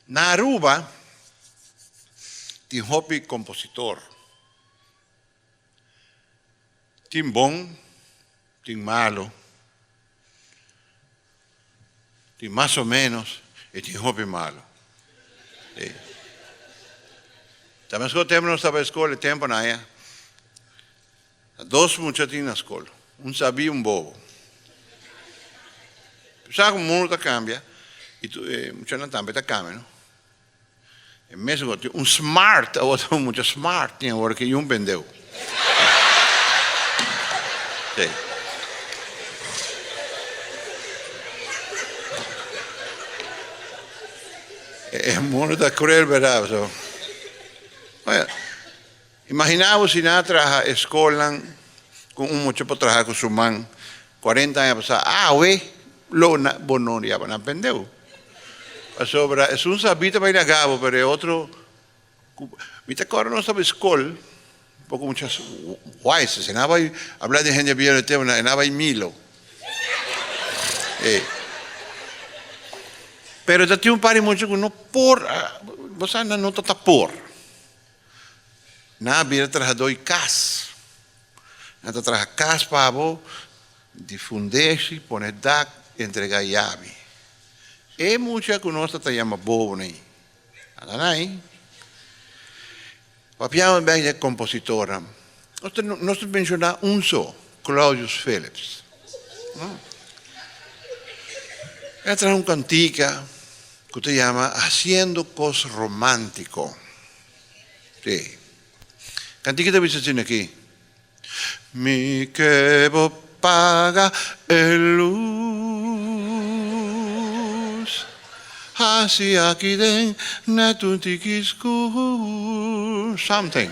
Na Aruba tin hopi compositor. Tin bon, tin malo, tin mas o menos y tin hopi malo. Sí. Ta mesco tempo nos taba escola, e temponan aya, dos mucha tin na scol, un sabi y un bobo. Sa cu mundo ta cambia y e muchanan tambe ta cambia, no? E mes cu tin un smart, awor ta un mucha smart tin awor ki un pendeu. Sí. E mundo ta cruel, berdad? So, oye, imagina bo si nan a traha e scolnan cu un mucha por traha cu su man cuarenta aña pasa, awe lo na, bo no yaba nan pendeu. Pasobra esun sabí ta bai na gabo, pero e otro ku mi ta kòrda nos tabata skol poko mucha wise, e na bai habla di hende bieu na e tempu e na bai milo. E pero ta tin un par di mucha ku no por, bo sa nan no ta ta por. Nan a bira trahadó di kas. Nan ta traha kas pa bo, di fundeshi, pone dak, entregá yabi. E mucha ku nos ta ta yama bobo nei. Anda nai. Papiamos bek di e kompositornan. Nos ta nos ta menshoná un so, Claudius Philips. E a traha un kantika ku ta yama Haciendo Kos Romántico. Sí. Kantika ta bisa asina aki, Mi ke bo paga e lus, hasi aki den net un tiki skur. Something.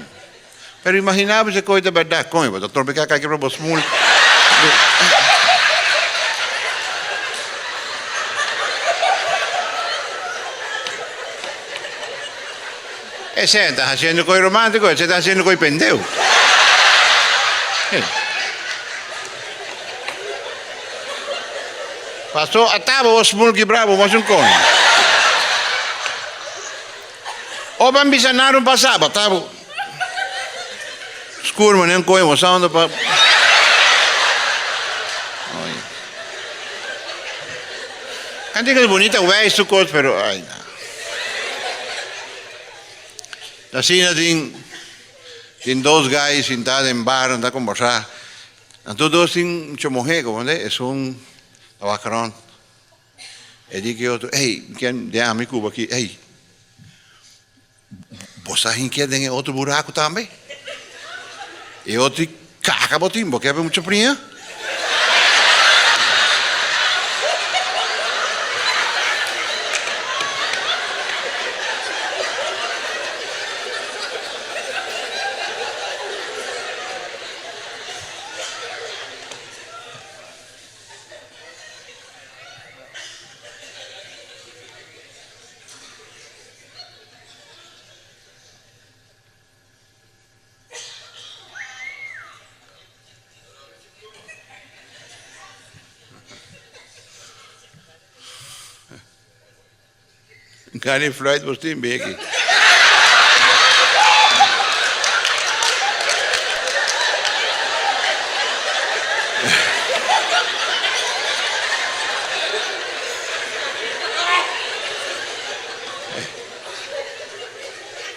Pero imagina bo si e koe ta bèrdat. Koño, bo ta tropiká kaki pa bo smul. Ese ta haciendo coi romántico, ese ta haciendo coi pendeu. Pasó ataba bo smul kibrá bo mos un coño. O ban bisa nada un pasá, bo ta bo skur manera un coño bo sa unda pa. Cantica es bonita wijs su cos pero ay na. Asina tin tin dos guy sintá den bar nan ta kombersá. Anto dos tin mucha muhé komprendé esun ta wak rònt. E di ku e otro, ey, mi ken den ami ku bo aki, ey, bo sa hinkia den e otro buraku tambe? E otro di, kaka bo tin, bo ke mucha priña? Gani fluit bos tin beki.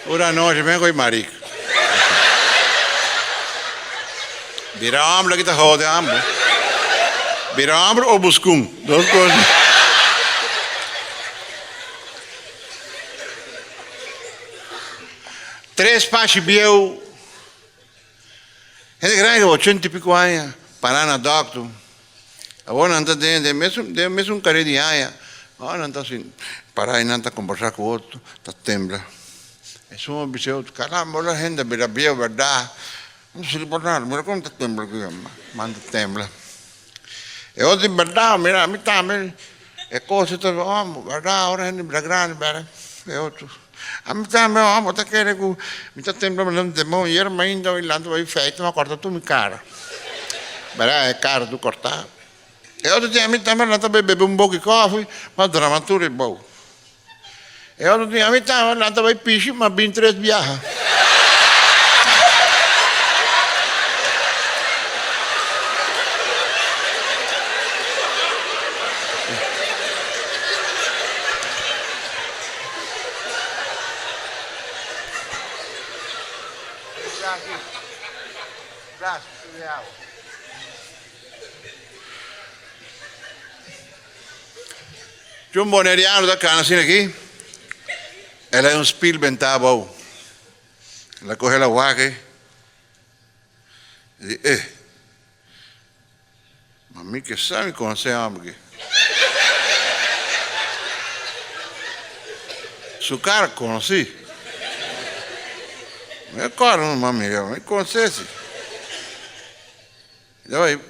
Ora nochi ben koe marik. Bira hombre ki ta hode ambo. Bira hombre o buskun. Dos kos. Tres pashi bieu. Hende grandi ochenta i piko aña para na dòkter. Awor nan ta den den mesun den mesun kare di aña. Awor nan ta sin para i nan ta kombersá ku otro, ta tembla. Esun a bisa e otro, Caramba, ora hende a bira bieu bèrdat. No sirbi pa nada, mira kon ta tembla ku man ta tembla. E otro di, Bèrdat, mira ami tambe e kos ta, oh, bèrdat ora hende bira grandi bèrdat. E otro. Ami tambe oh, bo ta kere ku mi ta tembla manera un demonio. Ayer mainta mi lanta bai feita, mi a kòrta tur mi kara. Bèrda e kara tur kòrtá. E otro dia mi tambe lanta bai bebe un boki kòfi, mi a drama tur e bou. E otro tin, ami taba lanta bai pishi, ma bin tres biaha. Cu un boneriano ta cana asina aki, el hay un spiel benta abou. El a coge la wak e di, eh, ma mi ke sa mi conoce e homber aki. Su cara conoci. Mi a corda, ma mi conoce si.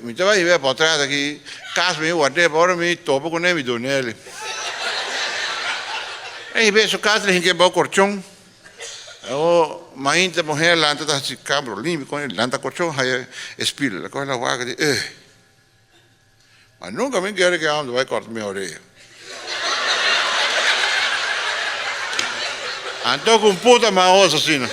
Mi ta bai hib'é potret aki kas mi ward'é pa ora mi topa kuné mi dun'el. E hib'é su kas el hink'é bou korchon. Awor mainta muhé lanta ta hasi kambro limpi kon e lanta korchon haya e spil. El a kohe la wak di eh. Ma nunka mi kere ke hòmber bai kòrta mi orea. Anto ku un puta mahos asina.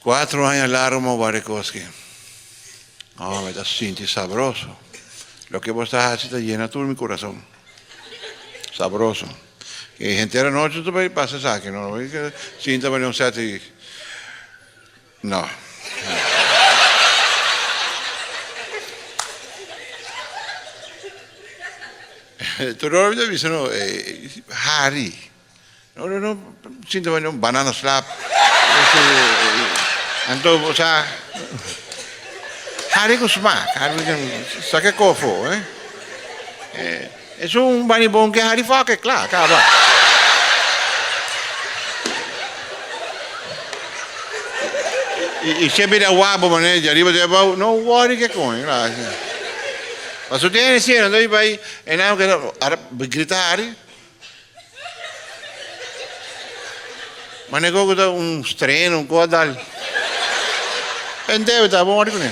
Cuatro aña largo mi a wari cos ki. Oh, mi ta sinti sabroso. Loke bo ta haci ta yena tur mi curason. Sabroso. Y henter anochi ta bay pasa esaki, no? Sinta bay un set y. No. Tur ora mi ta bisa no, hari. No, no, no, sinta bay un banana slap. Anto bo sa, hari ku smak, hari ku saka kofo, eh. Esun bani bon ke hari foke, kla, kaba. I si a bira wabo manera di ariba di abou, no worry ke kon, kla. Paso tin hende asina, bai, e nan keda grita hari. Mane ku ta un streno, un koa dal. En debe ta bon ori kuné.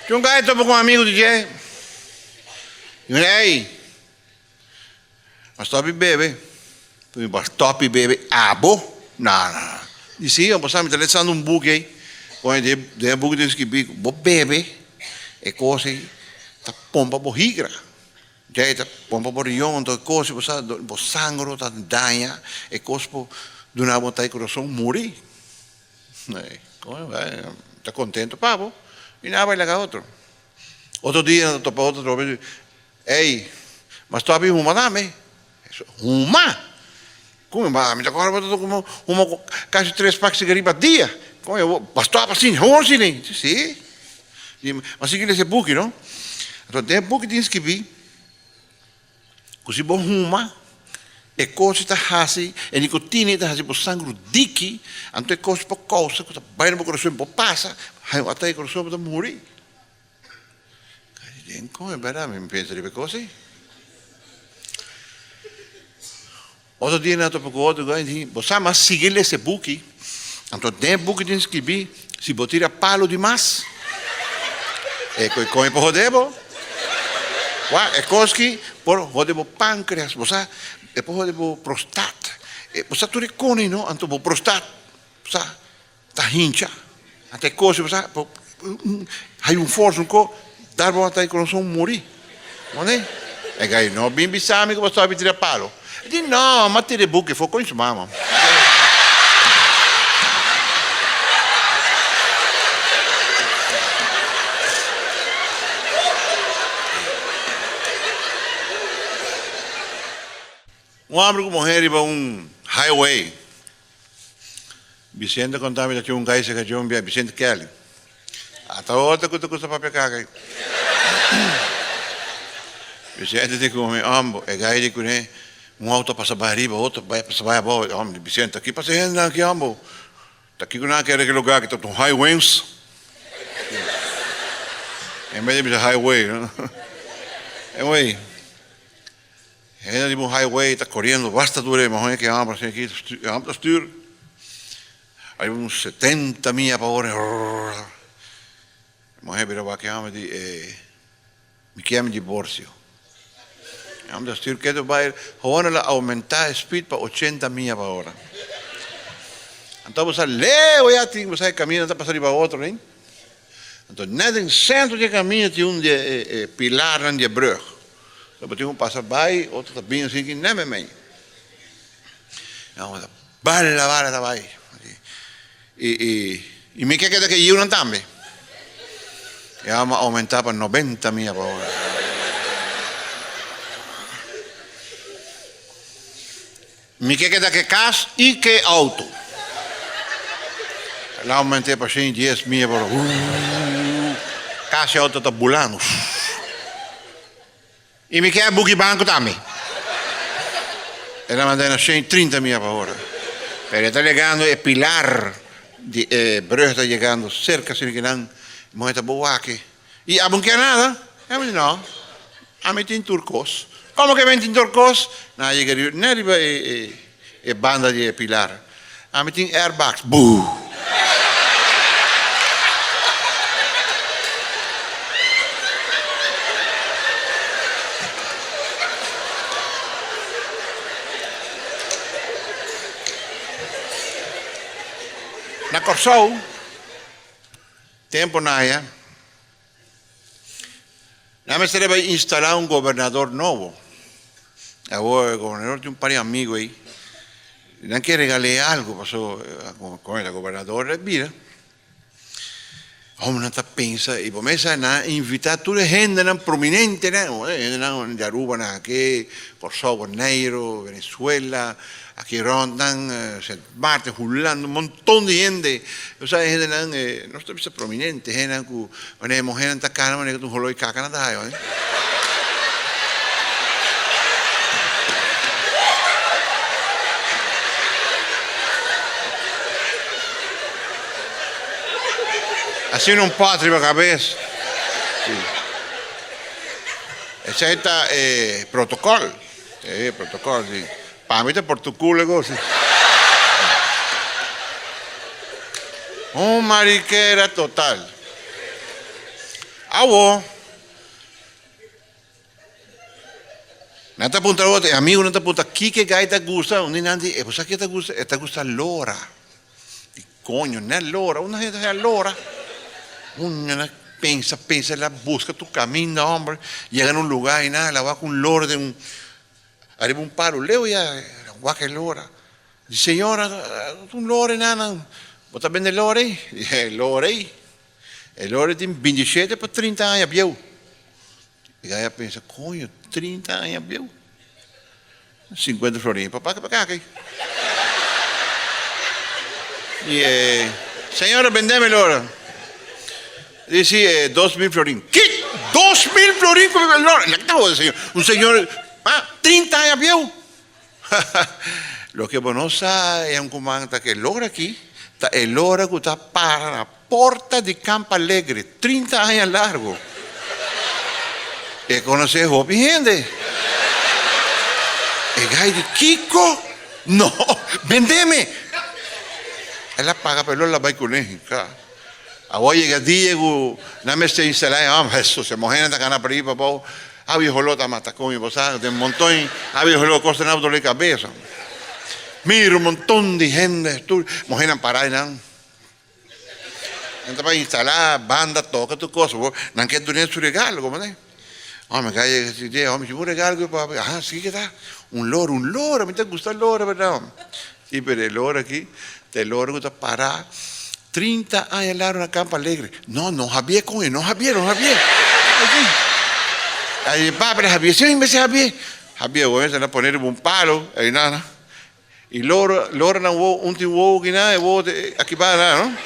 Chun kai topa ku un amigu di dje. I mi di, ey, a stop di bebe. Mi bo a stop di bebe abo? No, no, no. Di si, bo sa mi ta lesando un buki ei. Con den e buki tin skibi cu bo bebe e cos ei ta pompa bo higra. Djei ta pompa bo riñon, anto e cos ei bo sa bo sangro ta daña, e cos por duna bo ta e corazon muri. Ta contento pa bo y nan a bai laga otro. Otro dia nan ta topa otro trobe di, Ey, ma stop di huma tambe. Huma? Con mi ta acorda bo ta huma huma casi tres pak sigarit pa dia. Con bo ba stop asina, gewoon asina. Di si. Di, ma sigui lesa e buki no. Anto den e buki tin skibi ku si bo huma e kos ta hasi, e nikotina ta hasi bo sangre diki, anto e kos por kousa ku ta bai na bo kurason, bo pasa, haña un atake di kurason bo ta muri. Den kon e bèrdat mi pensa riba e kos ei. Otro dia nan topa ku otro guy di, bo sa mas sigui lesa e buki, anto den e buki tin skibí si bo tira palu di mas, e ku e kon e por hode bo. Wak, e kos ki por hode bo pankreas, bo sa, e por hode bo prostat, bo sa tur e kon ei no, anto bo prostat, bo sa. Ta hincha. Ata e kos sa hay un forsa un ko dar bo ata e kurason muri. Mone? E gai no bin bisa mi ku bo staba tira palo. E di no, m'a tira e buki for kon su mama. Un homber ku muher riba un highway. Vicente conta mi ta tin un gai cerca dje un bia, Vicente Kelly. Ata otro cu ta gusta papia caca ei. Vicente di cu mi, Ombo, e gai di cune, un auto a pasa bai ariba, otro bai pasa bai abao. Ombo di Vicente, ta ki pasa hendenan aki, ombo? Ta kico nan a kere ki lugar aki ta un highways? En bes di bisa highway, no? Anyway. Hende riba un highway ta koriendo basta duro e mahoña ke hambra asina aki e hambra ta stuur ariba un setenta mia pa ora rrrr e muher bira wak e hambra di e mi kier mi diborsio e hambra ta stuur ketu bai howana lo aumenta e speed pa ochenta mia pa ora anto bo sa leu ya tin bo sa e camino ta pasa riba otro nin. Anto net den centro di e camino tin un di e pilarnan di e brug. So bo tin cu pasa bay, otro ta bin asina aki net memey. E homber ta bala bala ta bay. Y mi ke keda cu e yiunan tambe. E homber a aumenta pa nobenta mia pa ora. Mi ke keda ke kas i ke auto. El a aument'é pa shen dies mia por ora. Kas i auto ta bulando. I mi ke a buki banko tambe. El a mand'é na 130 mia pa ora. Pero e ta yegando e pilar di e brug ta yegando serka asina ki nan muhé ta bo wak. I abo no kier nada? E mi di, No, ami tin tur kos. Komo ke mi tin tur kos? Nan a yega riba, net riba e banda di e pilar. Ami tin airbags. Buu! Na Kòrsou. Tempo naya, nan mester a bai instalá un gobernador nobo. Awor e gobernador tin un par di amigo ei, nan ke regal'é algo paso komo e ta gobernador e bira. Hombernan ta pensa i bo mester nan a invitá tur e hendenan prominentenan, e hendenan di Aruba nan aki, Kòrsou, Boneiru, Venezuela, aki rònt nan, Sint Maarten, Hulanda, un monton di hende. Bo sa e hendenan, nos ta bisa prominente, hendenan ku wanneer e muhernan ta kana manera ku ta un holoi kaka nan ta haya. Asina un pòt riba kabes. Esei ta e protokòl. E protokòl, si. Pa mi ta por tu culo gosi. Un mariquera total. Awo. Nan ta puntra otro, e amigonan ta puntra kiko e gai ta gusta, un di nan di, e bo sa ke ta gusta? E ta gusta lora. Di coño, net lora, unda hende ta haya lora? Un nan a pensa, pensa, el a busca tur caminda, homber, yega na un lugar y nan a wak un lora den un. Ariba un palu leu ya wak e lora. Di señora, un lora nana, bo ta bende lora ei? Di e lora ei, e lora tin bintishete pa trinta aña bieu. E gaya pensa, koño, trinta aña bieu? Sinkuenta florin pa paka pa kaka ei. Di e señora, bendeme lora. Di si e 2000 florin. Ki? 2000 florin ku mi lora? Lak ta hoda señor. Un señor ah 30 aña bieu. Loke bo no sa e un kuman ta ke lora aki ta e lora ku ta para na porta di Camp Alegre 30 aña largo. E konosé hopi hende. E gai di kiko? No, bendeme. El a paga pa e lola bai kuné. Awor yega dia ku nan mester instalá e hòmber, Hesus, e muhénan ta kana por ei pa abou, awi holó ta mata komi, bo sa, den monton awi holó kosta nan doló di kabesa. Mira un monton di hende, tur muhénan pará einan. Nan ta bai instalá, banda toka tur kos, bo nan ke dun'é su regalo, komo ne? Hòmber ka yega si dje, hòmber, si bo regalo ku papi, aha, si ke ta? Un loro, un loro, mi ta gusta loro, bèrdat? Sí, pero e loro aki ta e loro ku ta pará 30 aña largu na Campo Alegre. No, no Javier koño, no Javier, no Javier. Ahí pa, pero Javier, sí, mester Javier. Javier, bo mester na pone riba un palo, ahí na, y loro, loro nan wo, un tin wowo ki nan, e wowo aki ba na, no?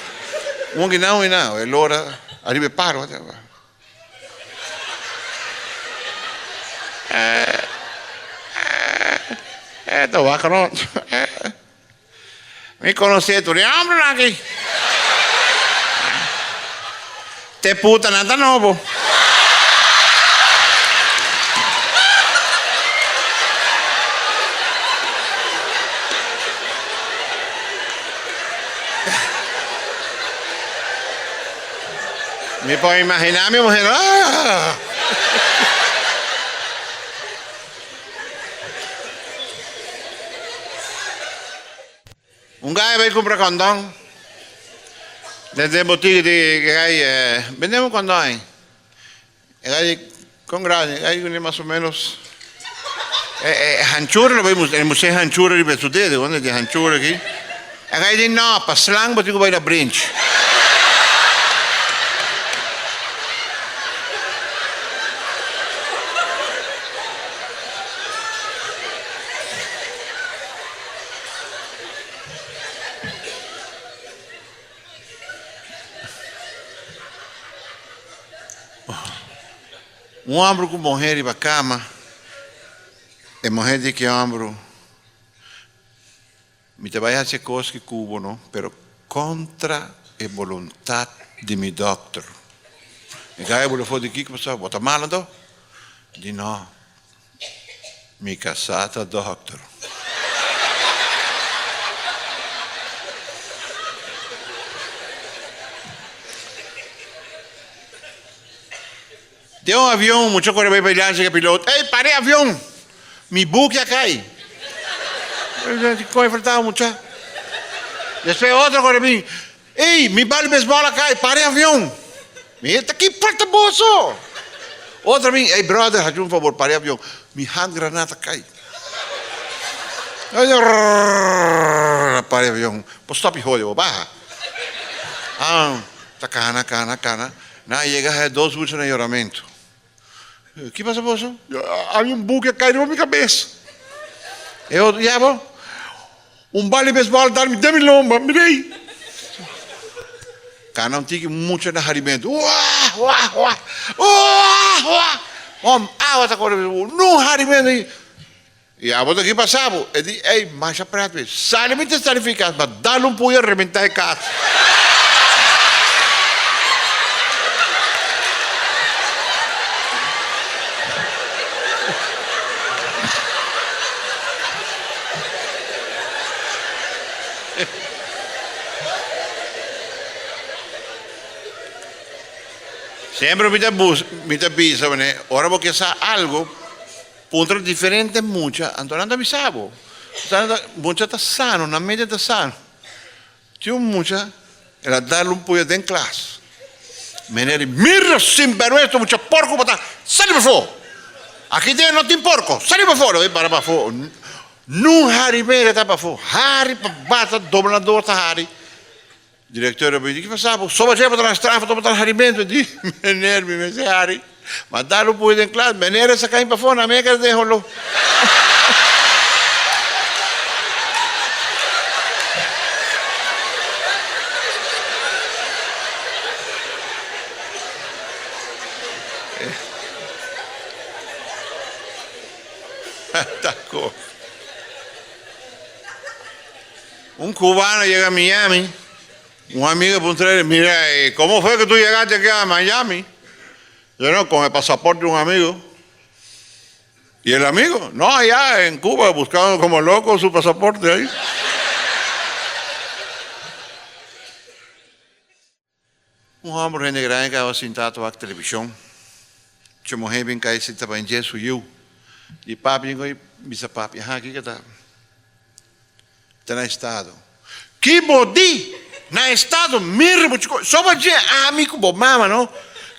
Un ki nan, un ki nan, e loro ariba e palo. E ta wak rond. Mi konosé tur e hòmbernan aki. Te putanan ta nobo. Mi por imaginá mi muher, ah! Un gai a bai kumpra kondon den den botiga di gai, bende un kondon ei. E gai di, kon grandi? E gai di mas o menos e hanchura lo bai mustra, e mustra e hanchura riba su dedo, unda di hanchura aki. E gai di, no, pa slang bo tin ku bai na brinch. Un homber ku muher riba kama, e muher di ki homber, Mi ta bai hasi e kos ki ku bo no, pero kontra e boluntat di mi dòkter. E gaya bula for di kiko pasobra bo ta mal anto? Di no. Mi kasá ta dòkter. Den un avion un mucha kore bai pa dilanti di e pilot, Ey, para e avion! Mi buki a kai. Kon e faltaba mucha? Despues otro kore bin, Ey, mi bal di beisbòl a kai, para e avion! Mi ta ki falta boso? Otro bin, Ey, brother, haci un fabor, para e avion, mi handgranat a kai. Para e avion, bo stop i hode, bo baha. Ah, ta kana, kana, kana. Nan a yega haya dos mucha na yoramentu. Ki pasa boso? Habia un buki a kai riba mi kabes. E otro, ya bo, un bal di beisbòl dal mi den mi lomba, mira ei. Kana un tiki mucha na harimentu. Wah, wah, wah, wah, wah. Hom, awa ta kore, nun harimentu ei. I abo ta ki pasa bo? E di, Ey, masha pret mi. Sali mi ta sali fi kas, ma dal un puño rebenta e kas. Semper mi ta bus, mi ta bisa, ora bo ke sa algo, Puntra diferente mucha, anto nan ta bisa bo. Mucha ta sano, nan mente ta sano. Tin un mucha, el a dal un puya den klas. Meneer di, mira sinberwensa mucha porko bo ta, sali pafó! Aki den no tin porko, sali pafó! Lo bai para pafó. Nun hari media ta pafó, hari pa bata doblador ta hari. Directeur a bini, ki pasa bo? Soba dje bo ta na straf, bo ta na harimento. Di, meneer, mi mester hari. Ma dal un puño den klas, meneer a saka mi pafó, na mi a keda den holó. Ta kos. Un cubano yega Miami, un amigo a puntra el, mira, ¿cómo fue que tú llegaste aquí a Miami? Yo no, con el pasaporte de un amigo. ¿Y el amigo? No, allá en Cuba, buscando como loco su pasaporte ahí. Un hòmber hende grandi kaba sintá ta wak televishon. Dje muhé bin kai sinta pa dje su yiu. Di papi bin koi bisa papi, Aha, kiko ta? Ta na estado. Ki bo di? Na estado? Mira bo chiko, soba dje ami ku bo mama no,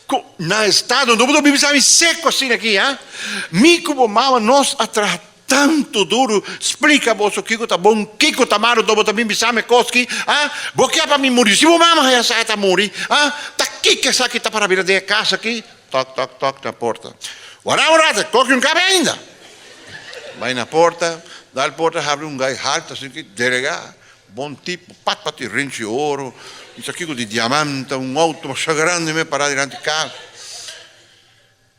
ku na estado, no bo ta bisa mi seko asina aki, ha? Mi ku bo mama nos a traha Tantu duru splika boso kiko ta bon, kiko ta malu, do bo ta bin bisa mi kos ki, ah, bo ke pa mi muri? Si bo mama haya sa e ta muri, ah, ta kiko esaki ta para bira den e kas aki? Tok, tok, tok na porta. Wara un rato, koki un kabe ainda. Bai na porta, dal porta habri un gai haltu asin ki delegá, bon tipo, pat pat di rinchi oro, mi sa kiko di diamanta, un outo masha grandi me para dilanti kas.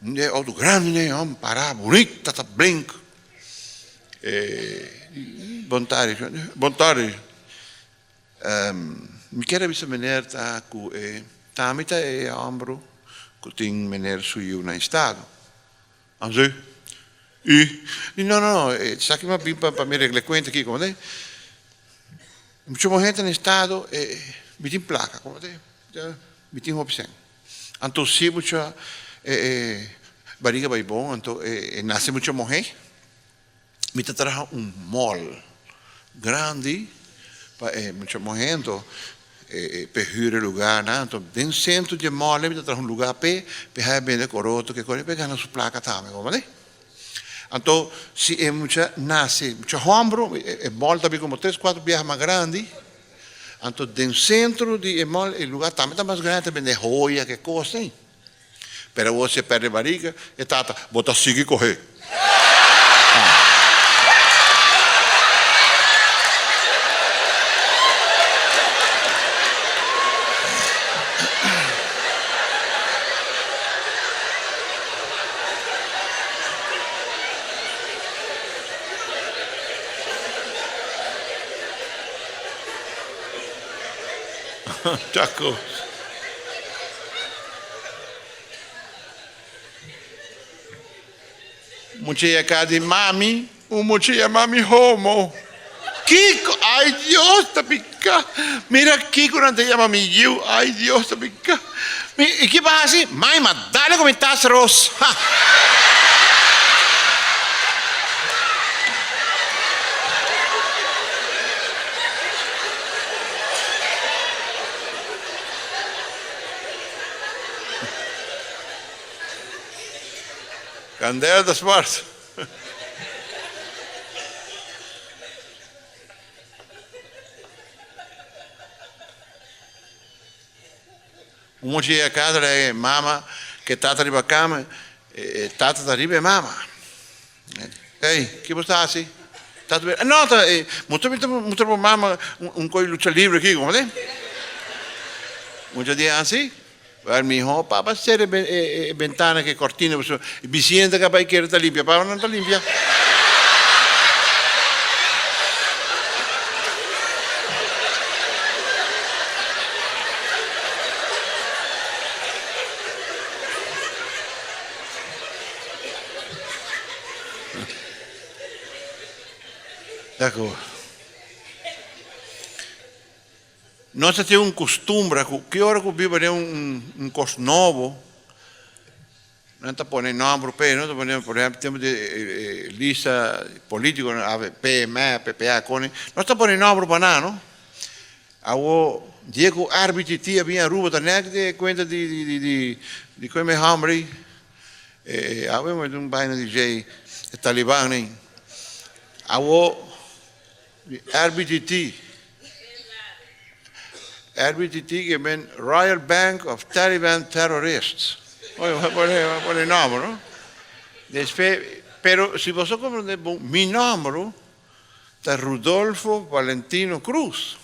Un di e auto grandi ne hom para bunita ta blink. E bon tardi, bon tardi. Mi kier a bisa meneer ta ku e tami ta e hombro ku tin meneer su yu na estado. Anzi, i? Di no, no, no, esaki mi a bin pa mi regla e kuenta aki, komo te? Mucho muher ta na estado, mi tin plaka, komo te? Mi tin hopi sèn. Anto si mucha e bariga bai bon, anto e nase mucha muhé. Mi ta traha un mall grandi pa e mucha muhé, anto p'e hür e lugarnan. Anto den sentro di e mall mi ta traha un lugar p'e, p'e haya bende koroto, ke kos, p'e gana su plaka tambe, comprende? Anto si e mucha nase mucha hòmber, e mall ta bin komo tres kuater biaha mas grandi. Anto den sentro di e mall e lugar tambe ta mas grandi, ta bende hoya ke kos ei. Pero awor si e perde bariga, e tata, bo ta sigui kohe. Taco. Mucha yaka di mami, un mucha yama mi homo. Kiko? Ay Dios ta pica. Mira kiko nan ta yama mi yiu. Ay Dios ta pica. Mi, i ki bo hasi? Mai, ma dale ku mi tas ros. Ha! Kandela ta smart. Un mucha yega casa ta e mama ke tata riba kama, e tata ta riba e mama. Ey, ki bo sta hasi? Tata bira, no, ta e mustra mi ta mustra bo mama un koi lucha libre aki, como te? Mucha di hasi, Wel miho papa sera e bentana ke kortina pasobra e bisiña ta kaba e kere ta limpia, papa no ta limpia. Nos ta tin un kustumbra ku ki ora ku biba den un kos nobo, nan ta pone nòmber p'e, no ta pone por ehèmpel tempu di lista polítiko avp, mep, ppa, koni, nos ta pone nòmber pa nan no. Awor dia ku RBTT a bin Aruba ta nèk di e kuenta di di koe hòmber ei, awe mi un baina di djei e taliban ei. Awor RBTT. RBTT ke men Royal Bank of Taliban Terrorists. Oye, pone, pone nomber, no? Despues, pero si boso comprende bon, mi nomber ta Rudolfo Valentino Cruz.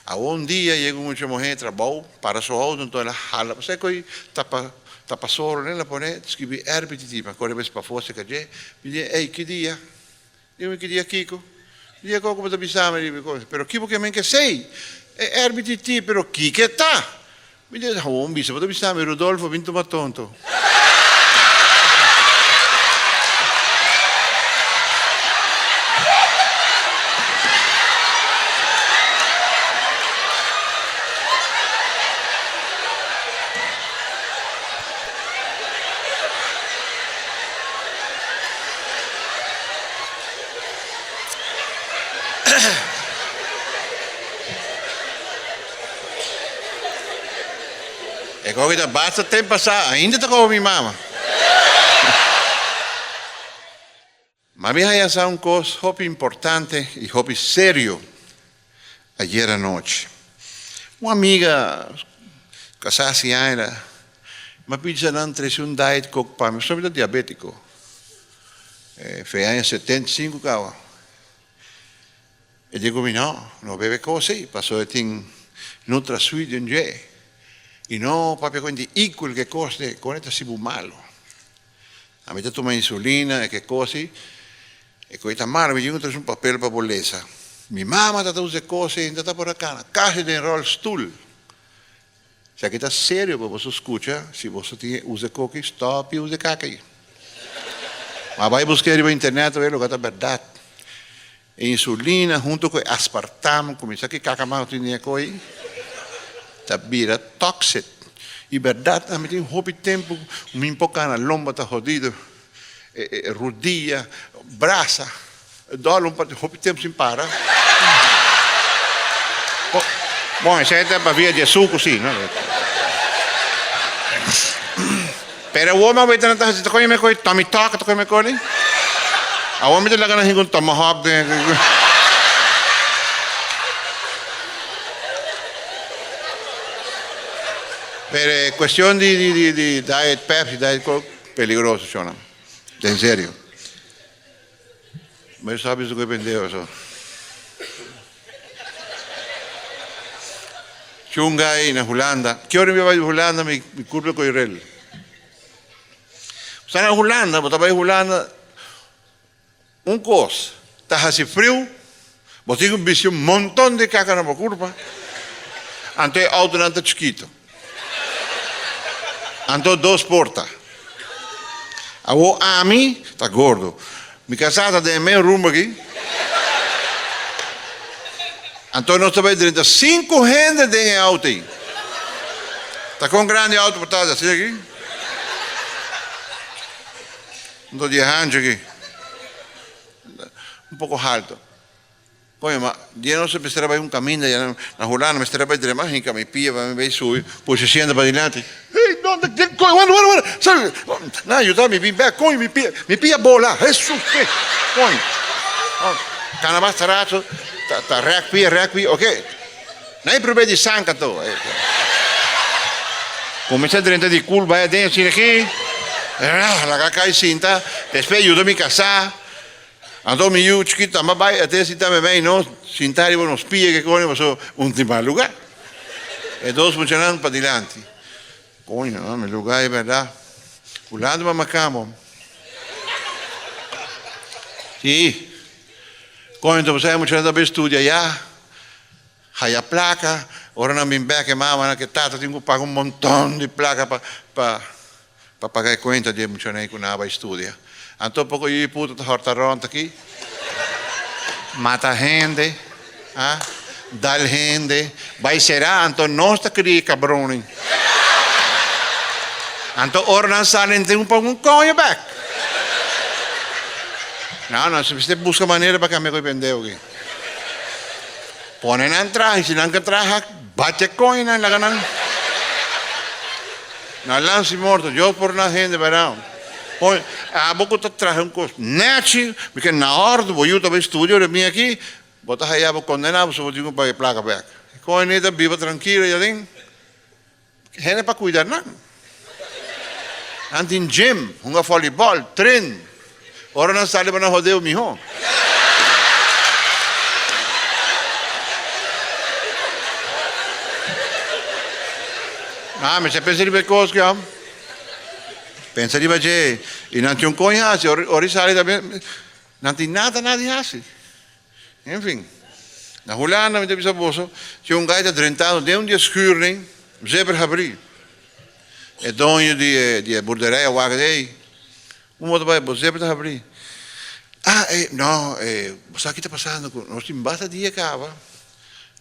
Awor un dia yega un mucha muher trabou, para su auto, enton el a hala, pasé koe tapa, tapa soro, el a pone, skibi RBTT, pa kore bes pafó cerca dje, mi di, ey, ki dia? Dime ki dia kiko? Dia koko bo ta bisa mi riba e kos? Pero kibo ke men ke sei? E RBTT, pero kiko e ta? Mi di, Hawon bisa, bo ta bisa mi, Rudolfo, bin tuma tonto. E koki ta basta temp pasá, ainda ta koba mi mama. Mami haya sa un kos hopi importante i hopi serio ayer anochi. Un amiga kasá hasi aña mi a pidi nan trese un diet coke pa mi, pasobra mi ta diabétiko. Fe aña 75 kawa. E di ku mi no, no bebe kos ei, pasobra e tin nutrasweet den dje. I no papia ku di equal ke kos de, kon e ta hasi bo malu. Ami ta tuma insulina e ke kos ei, e koe ta malo, mi tin ku trese un papel pa bo lesa. Mi mama ta ta usa e kos ei, ta ta por a kana kasi den ròlstul. Esaki ta serio pa boso skucha, si boso tin e usa e koki, stòp i usa e kaka ei. Ma bai busk'é riba internet a wei loke ta bèrdat. E insulina hunto ku e aspartam, kuminsá ki kaka mas tin den e koi, ta bira toxic. I bèrdat ami tin hopi tempu ku mi por kana, lomba ta hodido, e rudia, brasa, dòl un parti hopi tempu sin para. Bon, esei ta pabia di e suku si, no? Pero awor mi a weta nan ta hasi, ta koña mi koe Tommy Talk, ta koña mi koe? Awor mi ta laga nan hinka un tomahawk den. Pero e cuestion di di di di diet Pepsi, diet Coke, peligroso shona. Den serio. Mi sabi su cu e pendeho so. Chunga na Hulanda. Ki ora mi bai Hulanda mi mi curpa cu rel. Sta na Hulanda, bo ta bai Hulanda Un kos, ta hasi friu, bo tin ku bisti un monton di kaka na bo kurpa, anto e outonan ta chikitu. Anto dos porta. Awor ami ta gordo. Mi kasá ta den e mes rumbo aki. Anto nos ta bai drenta sinku hende den e outo ei. Ta kon grandi e outo por ta asina aki? Un di e hanchi aki, un poko halto. Koño, ma dia nos mester a bai un kaminda ya na Hulanda, mester a bai drema hinka mi pia pa mi bai subi, pusha sienta padilanti. Hey, no, koño, wara, wara, wara, sali. Nan yuda mi bin bek, koño, mi pia, mi pia bola, Hesus, ke, koño. Kana basta rato, ta, ta rèk pia, rèk pia, oke. Nan e probeer di sanka to. Kuminsá drenta di kul bai aden asina aki. Laga kai sinta. Despues yuda mi kasá. Anto mi yu chikitu tambe bai aden sinta meimei nos sinta riba nos pia ke koni pasobra un tin mas lugá. E dos muchanan padilanti. Koño, mi lugá e bèrdat. Hulanda mama kamo. Sí. Koño, ta pasá e muchanan ta bai studia ya. Haya plaka, ora nan bin bek e mamanan ku e tata tin ku paga un monton di plaka pa pa pa paga e kuenta di e muchanan ku nan a bai studia. Anto poko yu i puta ta hòrta rònt aki, mata hende, a dal hende, bai será, anto nos ta kria e kabronnan. Anto ora nan sali nan tin ku paga un koño bek. No, no, mester buska manera pa kambia ku e pendeu aki. Pone nan traha y si nan ka traha bati e coño nan laga nan nan lansa y morto Dios por nan hende verdad pon abo cu ta traha un cos nechi mi ke na ordo bo yu ta bay studio ora mi aki bo ta haya bo condena pasobra bo tin cu paga e placa bek e coño ni ta biba trankilo aden hende pa cuida nan nan tin gym hunga volleyball tren ora nan sali pa nan hodeo miho. Ah, mester pensa riba e kos ki hom. Pensa riba dje. I nan tin un koño hasi, ora i sali tambe, nan tin nada nada di hasi. En fin, na Hulanda mi ta bisa boso, si un gai ta drentando den un di e schuurnan, zeber habrí. E doño di e di e boerderij a wak ei, un bo ta bai, bo zeber ta habrí. Ah, e, no, e, bo sa ki ta pasando ku nos tin basta dia kaba,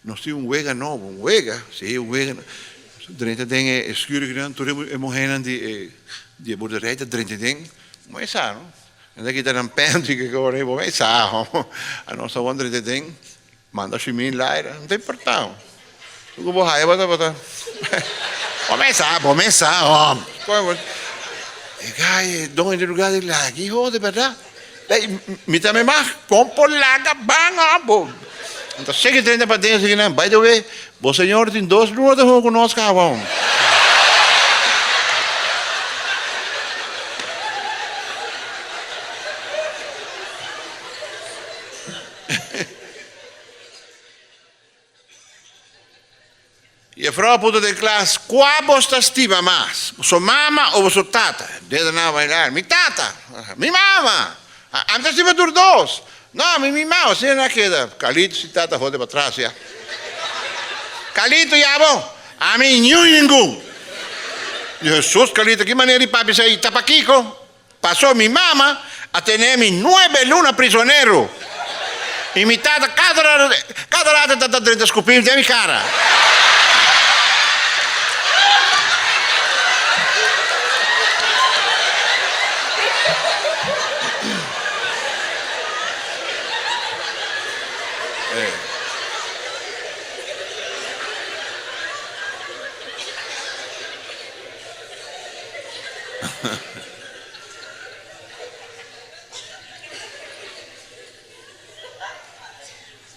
nos tin un wega nobo, un wega, si, un wega. Drenta den e schuur akinan, tur e muhénan di e di e boerderij ta drenta den, bo e sa no. Nan ta kita nan penti ke kore bo mei sa ho. Anos ta wonder te den manda shimin laira no ta importa ho. Su ku bo haya bo ta bo ta bo mei sa bo mei sa ho. E gai e doño di lugar di laga hijo de berdad mi ta me mag kon por laga ban ho bo. Nan ta seki drenta paden seki nan by the way bo señor tin dos luna ta hunga ku nos kaba ho. Jefrouw puntra den klas, Kua bos ta stima mas, boso mama o boso tata? Dedenan a bailar, Mi tata! Mi mama! Ami ta stima tur dos! No, ami mi mama! Asina nan a keda. Carlito si tata hode pa tras ya. Carlito ya bo! Ami niun ningun! Hesus, Carlito, ki manera di papia esei? Ta pakiko? Paso mi mama a tene mi nuebe luna prisonero y mi tata cada rato cada rato ta ta drenta scupimi den mi cara.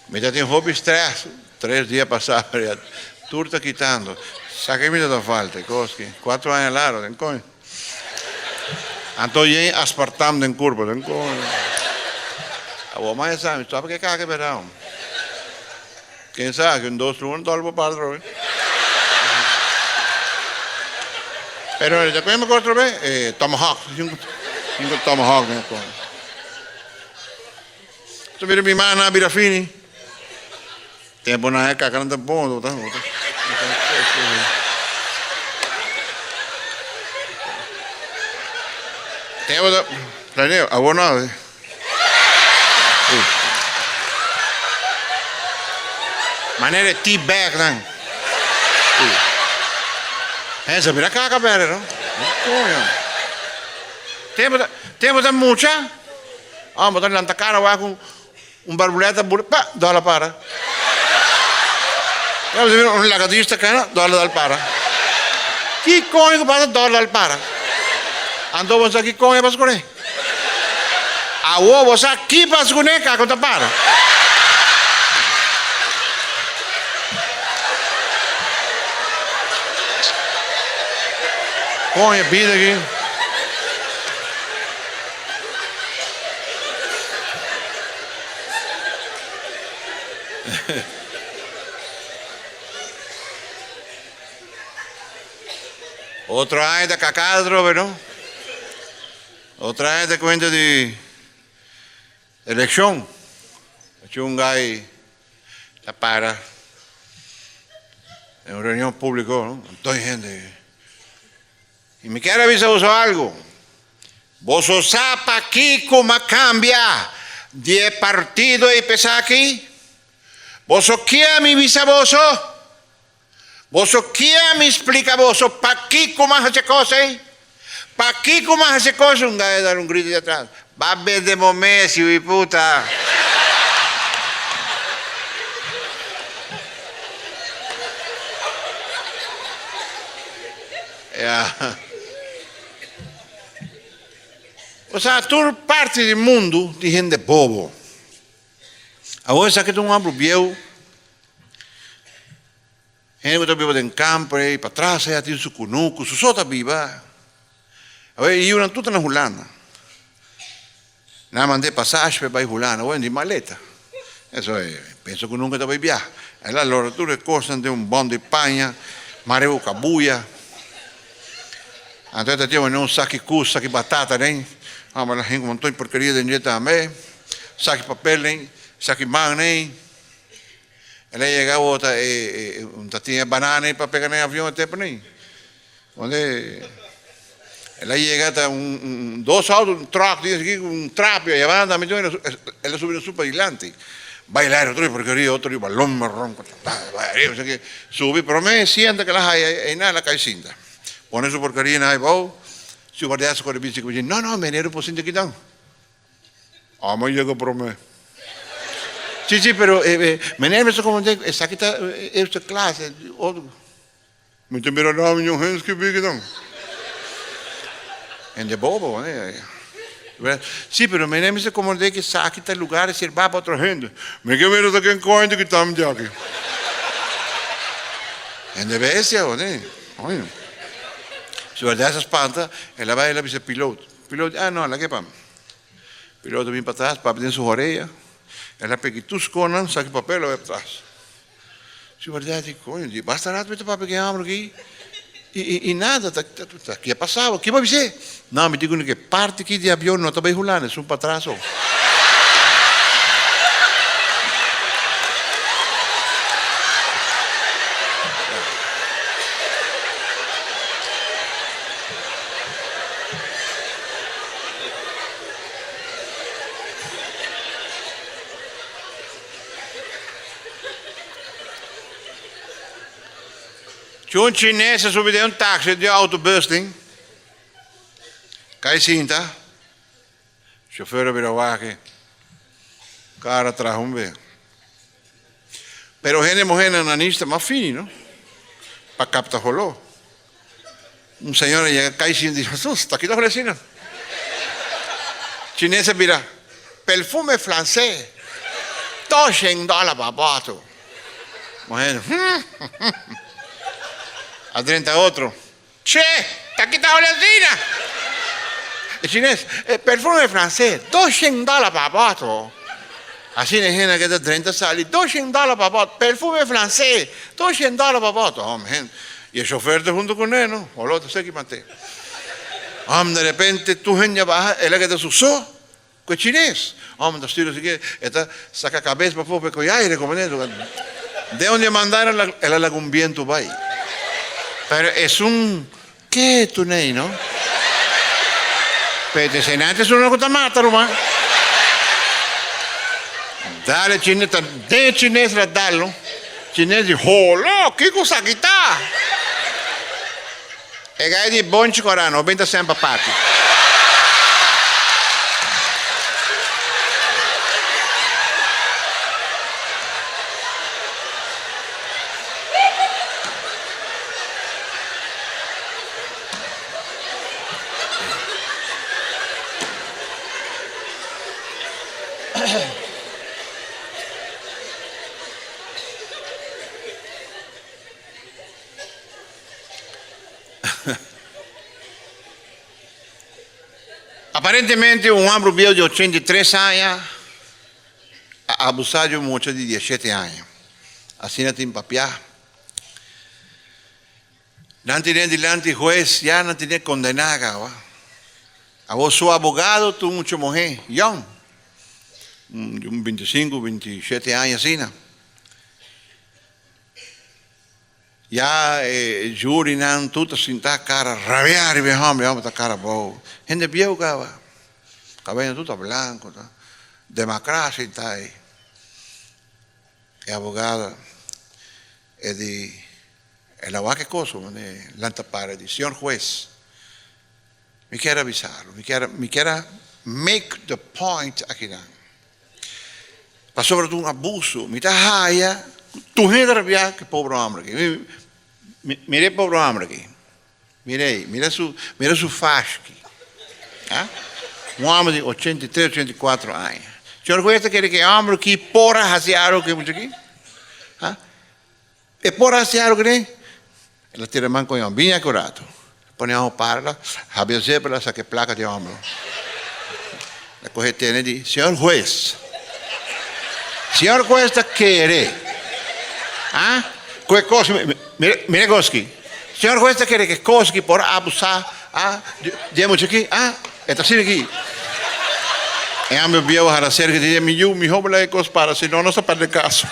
Mi ta tin hopi stress tres dia pasá pero tur ta kitando. Sa ke mi ta ta falta e kos ki cuatro aña largo den koño. Anto yen aspartam den kurpa den koño. Awor mas e sa mi stop ke kaka berdad. Ken sa ki un dos luna dòler por para atrobe. Pero ta koño mi kos atrobe? Tomahawk. Tin tomahawk den e koño. Ta mira mi mana a bira fini. Tempo nan e kaka nan ta bon bo ta bo ta Tempo ta planeo awor no. Manera e tea bag nan. Hensa mira kaka berde no. Coño. Tempo ta tempo ta mucha. Ah, bo ta lanta cara wak un un barbuleta bur pa dòla para. Ya bo ta mira un lagadista cana dòla dal para. Ki coño ku pasa dòla dal para? Anto bo sa ki coño a pasa kuné? Awo bo sa ki pasa kuné kako ta para. Coño bida aki. Otro aña ta kaká atrobe, no? Otro aña ta kuenta di elekshon. Un gai ta para den un reunion públiko, no? Anto hende. I mi kier a bisa boso algu, Boso sa pakiko m'a kambia di e partido ei p'esaki? Boso kier mi bisa boso? Boso kier mi splika boso pakiko m'a hasi e kos ei? Pakiko m'a hasi e kos ei? Un gaya dar un grito di atras, Ba bende bo mes, yu di puta! Ya. Osea, tur parti di mundu tin hende bobo. Awor esaki ta un hòmber bieu, hende ku ta biba den kampo ei, patras ei a tin su kunuku, su so ta biba. Awor e yunan tur ta na Hulanda. Nan a mand'é pasashi pa e bai Hulanda, awor di maleta. Eso e pensa ku nunka ta bai biaha. El a lora tur e kosnan den un bònt di paña, mare ku kabuya. Anto e ta tin un saki kus, saki batata den. Hòmber nan hinka un monton di porkeria den dje tambe. Saki papel den, saki man den. El a yega awor ta e ta tin e banana ei pa pega na e avion e tempu nei. Donde el a yega ta un dos auto, un truck di esaki ku un trapio allá banda, mi el a subi na su pa dilanti. Bai laira otro porkeria, otro riba lomba ronco, bai ariba esaki, subi prome sienta ke el a haya einan el a kai sinta. Pone su porkeria na abou, su guardias a kore bichi ku bichi, no no meneer por sinta kinan. Amo yega prome. Si si pero meneer mester komprende esaki ta eerste klas, otro. Mi ta mira na mi ño hens ki bigi nan. Hende bobo, eh. Sí, pero mi mester comprende que esaki ta lugar reservá pa otro hende. Mi ke mira ta ken coño ta kita mi di aki. Hende bestia, ne? Oye. Si verdad se spanta, el a bai, el a bisa piloto. Piloto, ah no, laga e pa mi. Piloto bin patras, papia den su horeya. El a peki tur sconan, saki papel, a bai patras. Si verdad di coño di basta rato mi ta papia ku e homber aki i i i nada ta ta ke a pasado ke bo a bis'é no mi di ku ke parti aki di avion no ta bai Hulanda esun patras so. Cu un chines a subi den un taxi di autobus tin cay sinta, chofer a bira wak e cara traha un be. Pero hende muhénan na nista mas fini, no? Pa kapta holó. Un señora yega kai sinti, Jesús, ta kita holé asina? Chines a bira, Perfume francés, doshen dòler pa bòto. Muhé, Hmm, A drenta otro, Che, ta kita holé asina? E chines, Perfume francés, doshen dòler pa bòto. Asina e hende a keda drenta sali, doshen dòler pa bòto, perfume francés, doshen dòler pa bòto. Hòmber, hende, i e shofer ta huntu kuné, no? Holó ta seki mat'é. Hòmber, de repente tur hende a baha, el a keda su so ku e chines. Hòmber ta stira así, e ta saka kabes pafó pa e kohe aire, komprendé? De unda e manda el a laga un bientu bai. Pero esun Ketu nei no. Pete esei ta uno ku ta mata ruman. Dale chines ta den chines la dal no. Chines di holo kiko esaki ta. E gai di bonchi kora no bin ta semper parti. Aparentemente un homber bieu di 83 aña a abusa di un mucha di 17 aña. Asina tin papia. Nan tine dilanti hues, ya nan tine kondená kaba. Awor su abogado ta un mucha muhé yòn, di un bintisinku, bintishete aña asina. Ya e jurynan tur ta sintá kara rabiá riba e hòmber, e hòmber ta kara abou. Hende bieu kaba, kabelnan tur ta blanku, ta demakrá sintá ei. E abogado e di, el a wak e kos mane lanta para e di, Señor hues, mi kier a bisa algo, mi kier mi kier a make the point akinan. Pasobra ta un abuso, mi ta haya ku tur hende ta rabia ku e pobre homber aki. Mira e pobre homber aki, mira ei, mira su mira su fashi aki. Un homber di 83, 84 aña. Señor hues ta kere ku e homber aki por a hasi algo ku e mucha aki? E por hasi algo kuné? El a tira man ku e hòmber. Bini aki un ratu. Pone e hòmber para la, habri e zepa la, saka e plaka di e hòmber. El a kohe tene di, Señor hues, señor hues ta kere, ah, ku e kos, mira, mira e kos aki. Señor hues ta kere ku e kos aki por abusá, ah, di e mucha aki, ah, e ta asina aki. E hòmber bieu a hala serka di dje, Mi yu, mihó bo laga e kos para, si no nos ta pèrdè kaso.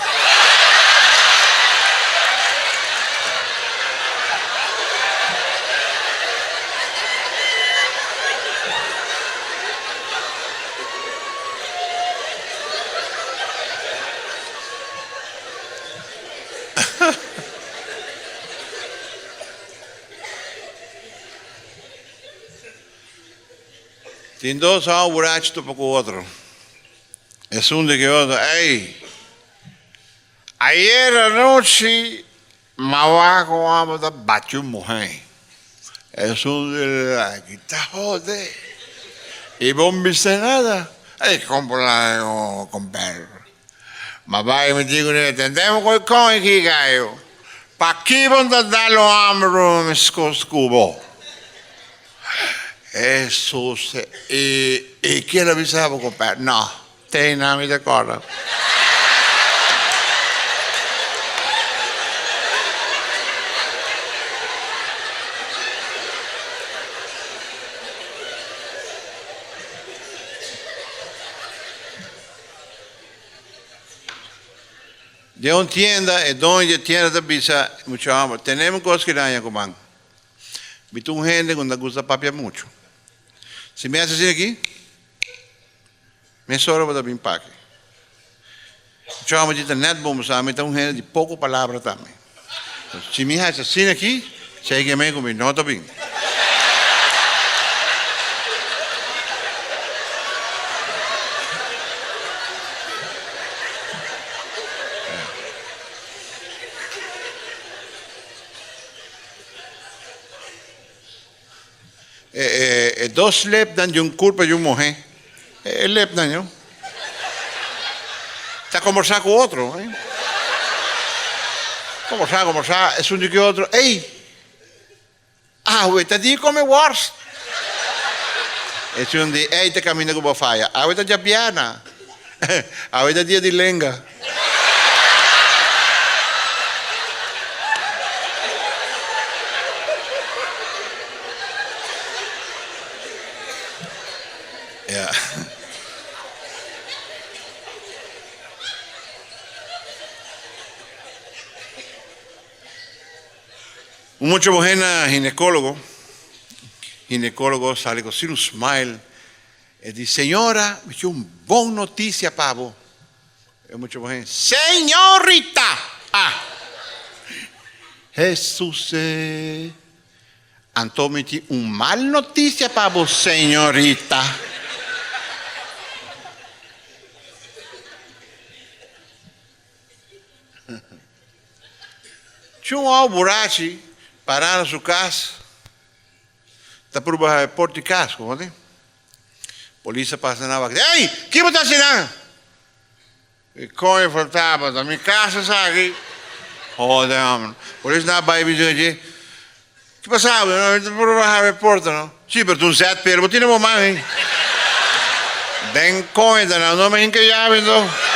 Tin dos hou burachi topa ku otro. Esun di ke otro, Ey, ayer anochi m'a wak un hòmber ta bati un muhé. Esun di laki ta hode. I bo no bisa nada. Ey, kon por laga komper? M'a bai mi di kuné, tendemo ku e kon aki kayo. Paki bo no ta dal un hòmber meskos ku bo? Hesus e e kier a bisa bo compadre? No, te na mi ta corda. Den un tienda, e doño di e tienda ta bisa mucha homber, Tenemos cos ki daña cu man. Mi ta un hende ku no ta gusta papia muchu. Si mi hasi asina aki, mesora bo ta bin paki. Chòmi di ta nèt bon, pasobra mi ta un hende di poko palabra tambe. Si mi hasi asina aki, sei ke men ku mi no ta bin. E dos lepnan di un kurpa di un muhé. E lepnan yo. Ta kombersá ku otro. Kombersá, kombersá, esun di ku otro, Ey! Awe ta di kome wòrs. Esun di, Ey, ta kaminda ku bo faya. Awe ta djabièrna. Awe ta dia di lenga. Ja. Un mucha muhé na ginecólogo, ginecólogo sali cu asina un smile, e di, Señora, mi tin un bon noticia pa bo. E mucha muhé, Señorita! Ah! Jesús eh! Anto mi tin un mal noticia pa bo, señorita. Chun hou burachi pará na su cas ta purba haña por di cas, como di? Polis a pasa na wak, Ey! Ki bo ta haci nan? E coño faltaba, ta mi cas esaki. Hode homber. Polis nan a bay bisa dje, Ki pasa bo? Mi ta purba haña e porta no. Si, pero ta un zetpeer bo tin na bo man ey. Den coño ta nan no me hinca yabi anto.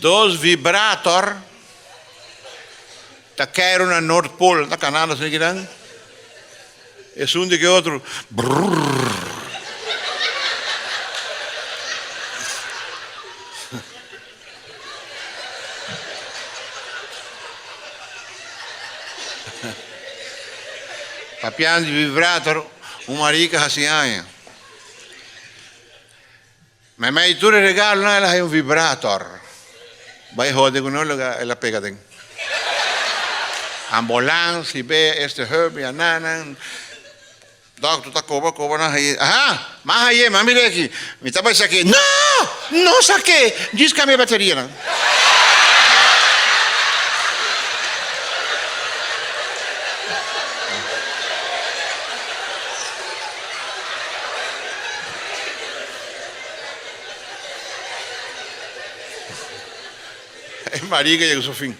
Dos vibrator ta keiru na Noordpool, na Canada esei kinan. Esun di ke otro, brrrr. Papiando di vibrator, un marica hasi aña. Meimei tur e regalonan el a haña un vibrator. Bai hode ku no loke el a pega den. Ambulans i be este heup i ananan. Dokter ta koba koba nan haye. Aha! M'a haye, m'a mira aki. Mi ta bai sak'é. No! No sak'é! Djis kambia e baterianan. E mariga yega su fin.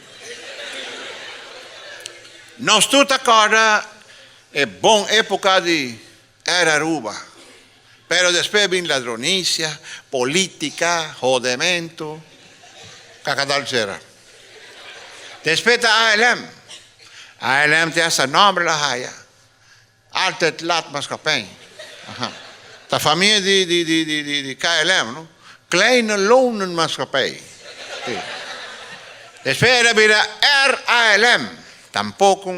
Nos tur ta kòrda e bon époka di Air Aruba. Pero despues bin ladronisia, polítika, hodementu, kakadal sera. Despues ta ALM. ALM te hasta nomber la haya. Altijd Laat Maatschappij. Aha. Ta famia di di di di di di KLM, no? Kleine Lonen Maatschappij. Sí. Despues el a bira RALM. Tampoco.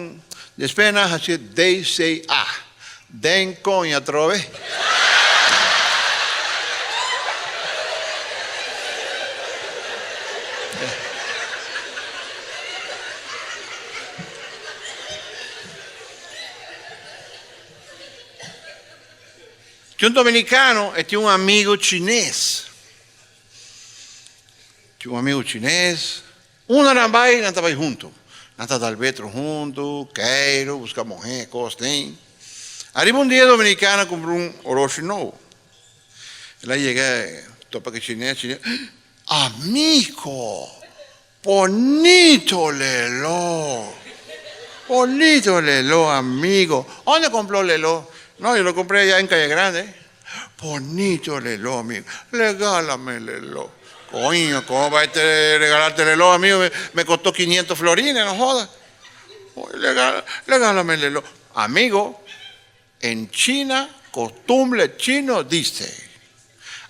Despues nan a haci DCA. Den coño atrobe. Tin un dominicano e tin un amigo chines. Tin un amigo chines. Unda nan bai, nan ta bai hunto. Nan ta dal betro hunto, keiro, busca muher, cos den. Ariba un dia e dominicano a cumpra un oroshi nobo. El a yega topa cu e chines, chines, Amigo! Bonito lelo. Bonito lelo, amigo. Onde compró lelo? No, yo lo compré allá en Calle Grande. Bonito lelo, amigo. Regálame lelo. Coño, ¿cómo va a este regalarte lelo, amigo? Me, me costó 500 florines, no jodas. Regálame lelo. Amigo, En China, costumbre chino dice,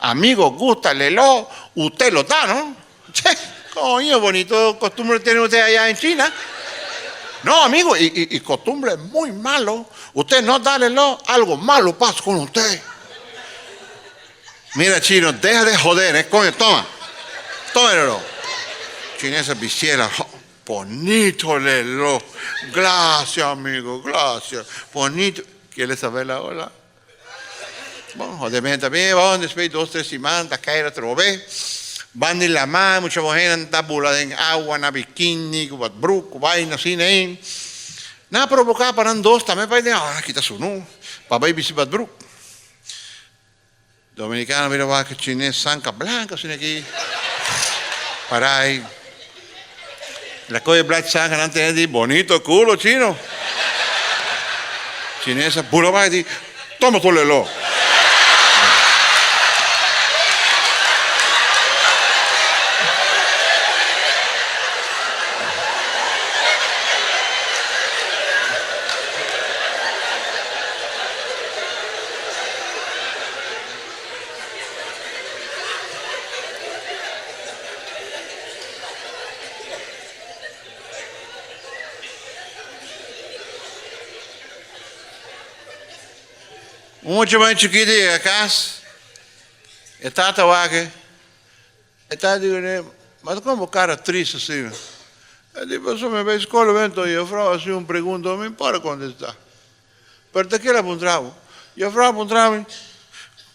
Amigo gusta lelo, usted lo da, no? Che, coño, bonito costumbre tiene usted allá en China. No, amigo, y, y, costumbre muy malo. Usted no da lelo, algo malo pasa con usted. Mira, chino, deja de joder, eh, coño, toma. Tómelo. Chinesa biciela. Bonito lelo. Gracias, amigo, gracias. Bonito. ¿Quieres saber la hora? Bon, jodementa bien, bon, después dos, tres semanas, ta caer atrobe. Van di lamá, mucha muhernan ta bula den awa na bikini, ku badbroek, ku vaina asina ei. Nan a provoká pa nan dos tambe bai den awa, nan kita sunú pa bai bisti badbroek. Dominicano bira wak chines sanka blanco asina aki para ei. La koe blad sanka nan tene di bonito culo chino. Chines a bula bai di toma tu lelo. Un mucha mai chikito yega kas, e tata wak e, e tata di kuné, Ma kon bo kara trist asina? E di, Pasobra mi bai skol awento, jufrou hasi un pregunta, mi por kontestá. Pero ta kila puntra bo. Jufrou a puntra mi,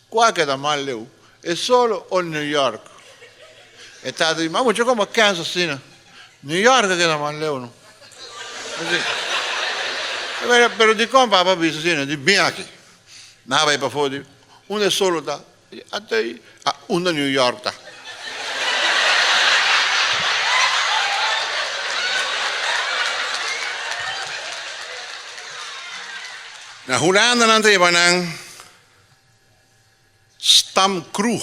Kua keda mas leu, e solo o New York? E tata di, Ma mucha komo kens asina? New York a keda mas leu no. Pero dikon papa bisa asina? Di, Bin aki. Nan a bai pafó di, Unda e solo ta? Ata ei, a unda New York ta? Na Hulanda nan ta yama nan stamkroeg.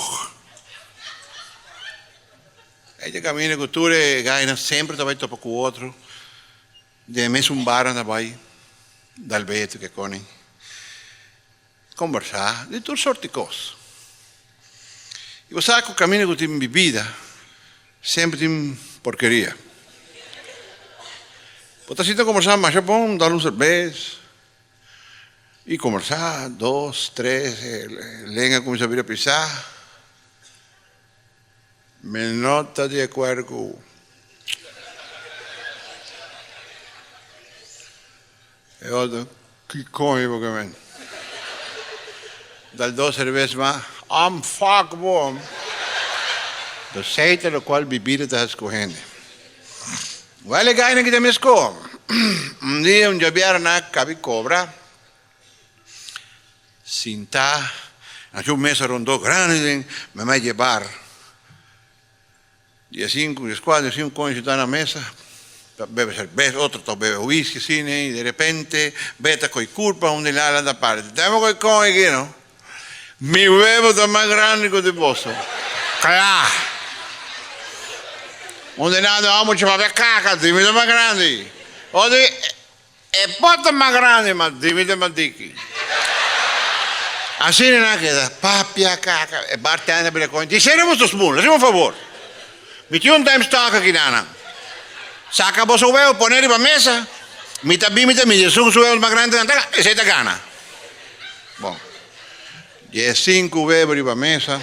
Ei ta kaminda ku tur e gainan semper ta bai topa ku otro. Den e mesun bar nan ta bai dal beter ke koning. Kombersá di tur sort di kos. I bo sa ku kaminda ku tin bibida semper tin porkeria. Bo ta sinta kombersá masha bon, dal un serbes i kombersá dos, tres, e lenga kuminsá bira pisá. Mi no ta di akuerdo ku bo. E otro, Ki koño bo ke men? Dal dos serbes ma, Am fuck bo! Dosei ta lokual bibida ta hasi ku hende. Wèl e gainan ki ta mesko. Un dia un djabièrnè nan a kabi kobra sintá na su mesa rondó grandi den meimei di e bar. Diesinku, dieskuater, diesinku koño sintá na mesa ta bebe serbes, otro ta bebe whisky asina i derepente beta koi kurpa un di nan a lanta para di dame koi koño aki no, mi webo ta mas grandi ku di boso, kla! Un di nan di oh mucha papia kaka di mi ta mas grandi, otro di e por ta mas grandi ma di mi ta mas diki. Asina nan a keda papia kaka, e bartender a bira koño di sera boso spoon, hasi un fabor. Mi tin un time stock aki nan. Saka boso huevo pone riba mesa, mi ta bin mi ta midi esun su huevo mas grandi nan ta esei ta gana. Bon, diesinku huevo riba mesa.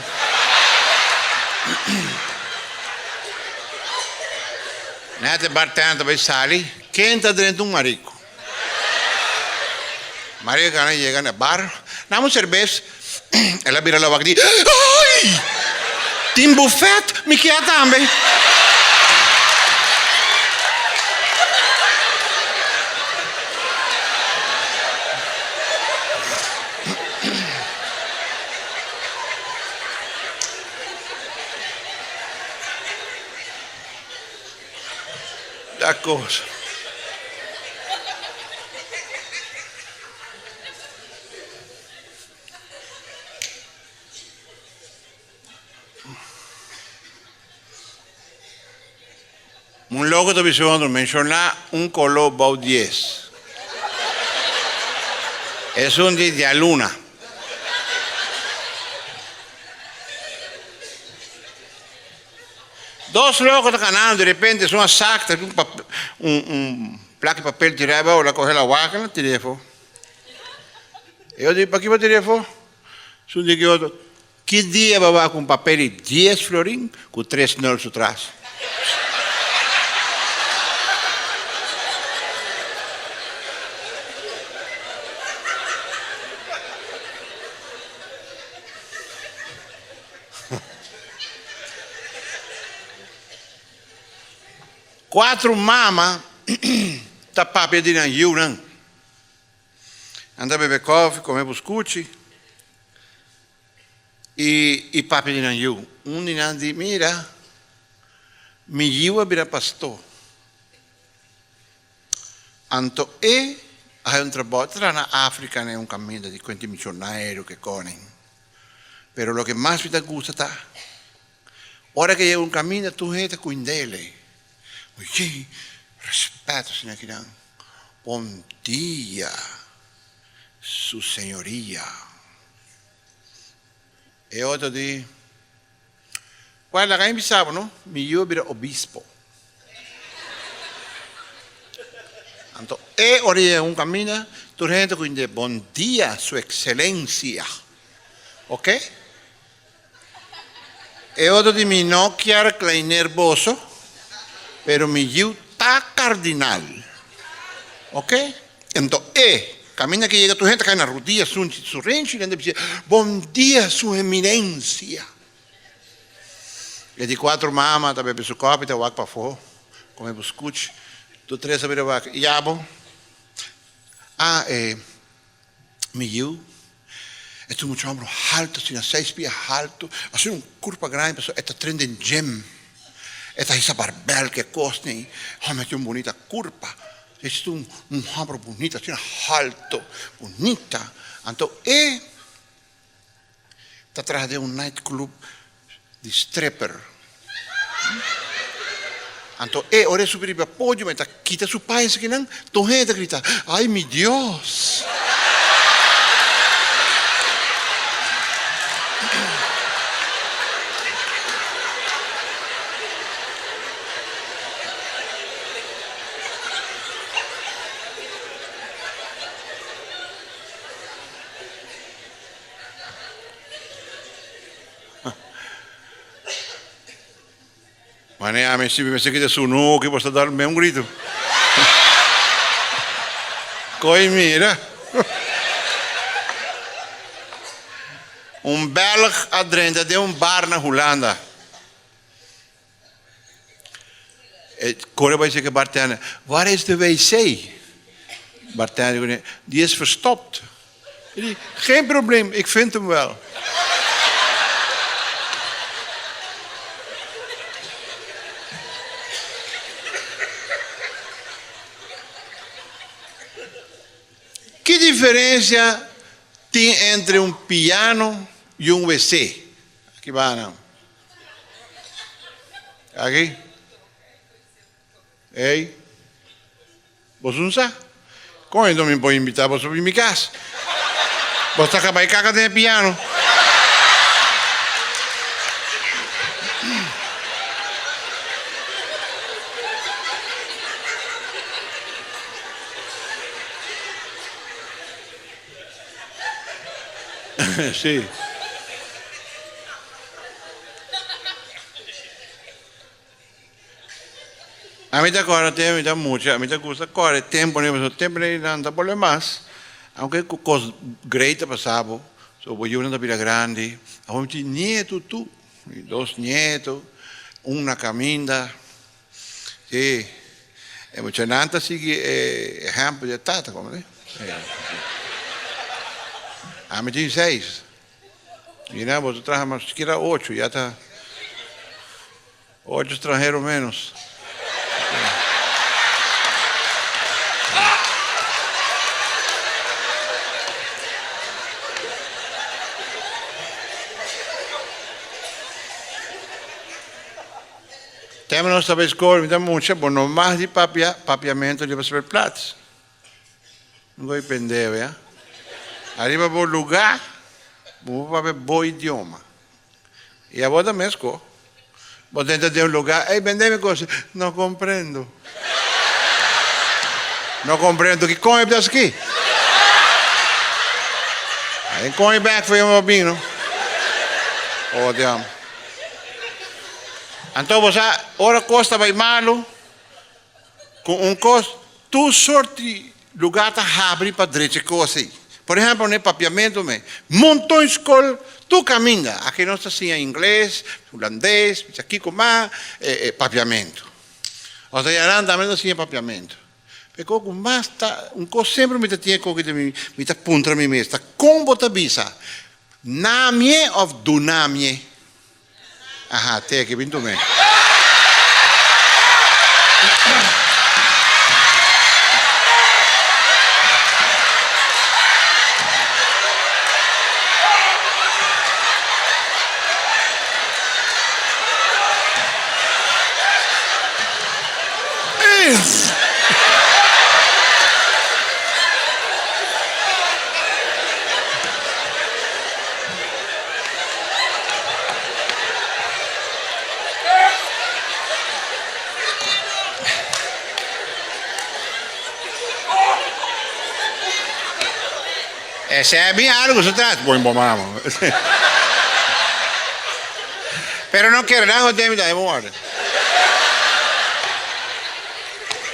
Net e bartender ta bai sali, ken ta drenta un marico. Marico gana yega na bar, Dame un serbes. El a bira la wak di, Ay! Tin bufet? Mi kier tambe. Ta kos. Un loko ta bisa otro, menshoná un koló bou dies. Esun di dialuna. Dos loko ta kanando, di repente esun a sak, ta un un plak di papel tirá abou, el a kohe la wak, el a tir'é afó. E otro di, Pakiko bo tir'é afó? Esun di ki otro, Ki dia bo wak un papel di dies florin ku tres nul su tras? Cuatro mama ta papia di nan yiunan. Nan ta bebe koffie, come buscuchi y y papia di nan yiu. Un di nan di, mira, mi yiu a bira pastor. Anto e a haña un trabou, ta traha na Africa na un caminda di cuenta misionario ke koning. Pero loke mas mi ta gusta ta, ora ke yega un caminda tur hende ta cuindele. Oye, respeto asina kinan. Bon dia, su señoria. E otro di, Wèl, laga mi bisa bo no, mi yu a bira obispo. Anto e ora yega un kaminda, tur hende ta kuñ'e bon dia, su ekselensia. Oke? E otro di mi no kier kleiner boso, pero mi yiu ta kardinal. Oke? Anto e kaminda ke yega tur hende ta kai na rudia sunchi su renchi, nan ta bisa, Bon dia, su eminensia. E di kuatro mama ta bebe su kòpi ta wak pafó, kome buskuchi. Tur tres a bira wak, Ya bo? Ah, e mi yiu e ta un mucha hòmber haltu asina, seis pia haltu, asina un kurpa grandi pasobra e ta tren den gym, e ta hisa barbèl ku e kosnan ei, hòmber tin un bunita kurpa, e ta un hòmber bunita asina haltu, bunita, anto e ta traha den un night club di stripper. Anto e ora e subi riba podium e ta kita su paña esaki-nan, tur hende ta grita, Ay mi Dios! Mane ami si mi mester kita su noki bo sta dal me un grito. Koi mira. Un Belg a drenta den un bar na Hulanda. E kore bai seke bartender, waar is de wc? Bartender di, die is verstopt. E di, geen probleem, ik vind hem wel. Ki diferencia tin entre un piano y un wc? Aki banan. Aki. Ey. Boso no sa? Kon enton mi por invita boso bin mi kas? Boso ta kaba e kaka den e piano. Sí. Ami ta kòrda tempu mi ta mucha, mi ta gusta kòrda e tempu pasobra e tempu nan ta bolbe mas, aunke ku kos grei ta pasa bo, so bo yunan ta bira grandi, awor mi tin nietu tur, dos nietu, un na kaminda, si, e muchanan ta sigui e ehèmpel di e tata, komprende? Ami tin seis. Mira, bo ta traha mas sikiera ocho, ya ta ocho stranhero menos. Tempo nos ta bay skol, mi ta mucha, bo no mas di papia papiamento riba speelplaats. Un go'i pendeho ya. Ariba bo lugá, bo por papia bo idioma. I abo ta mesko. Bo ta entra den un lugá, ey bende mi kos. No comprendo. No comprendo ki kon e ta ski. Ay kon e bek for bo bin no. Oh diam. Anto bo sa ora kos ta bai malu. Ku un kos, tur sort di lugá ta habri pa drecha kos ei. Por ehèmpel, na e papiamentu mei, monton skol tur kaminda. Aki nos ta siña ingles, hulandes, bisa kiko mas, e papiamentu. Ota yaran tambe ta siña papiamentu. P'e ku mas ta un kos semper mi ta tin e koki den mi, mi ta puntra mi mes, ta kon bo ta bisa namie òf dunamie? Aha, te aki bin tum'é. Esei a bin algu su tras, bon bo mama. Pero no kere nan hot'e mi ta heba wòrdu.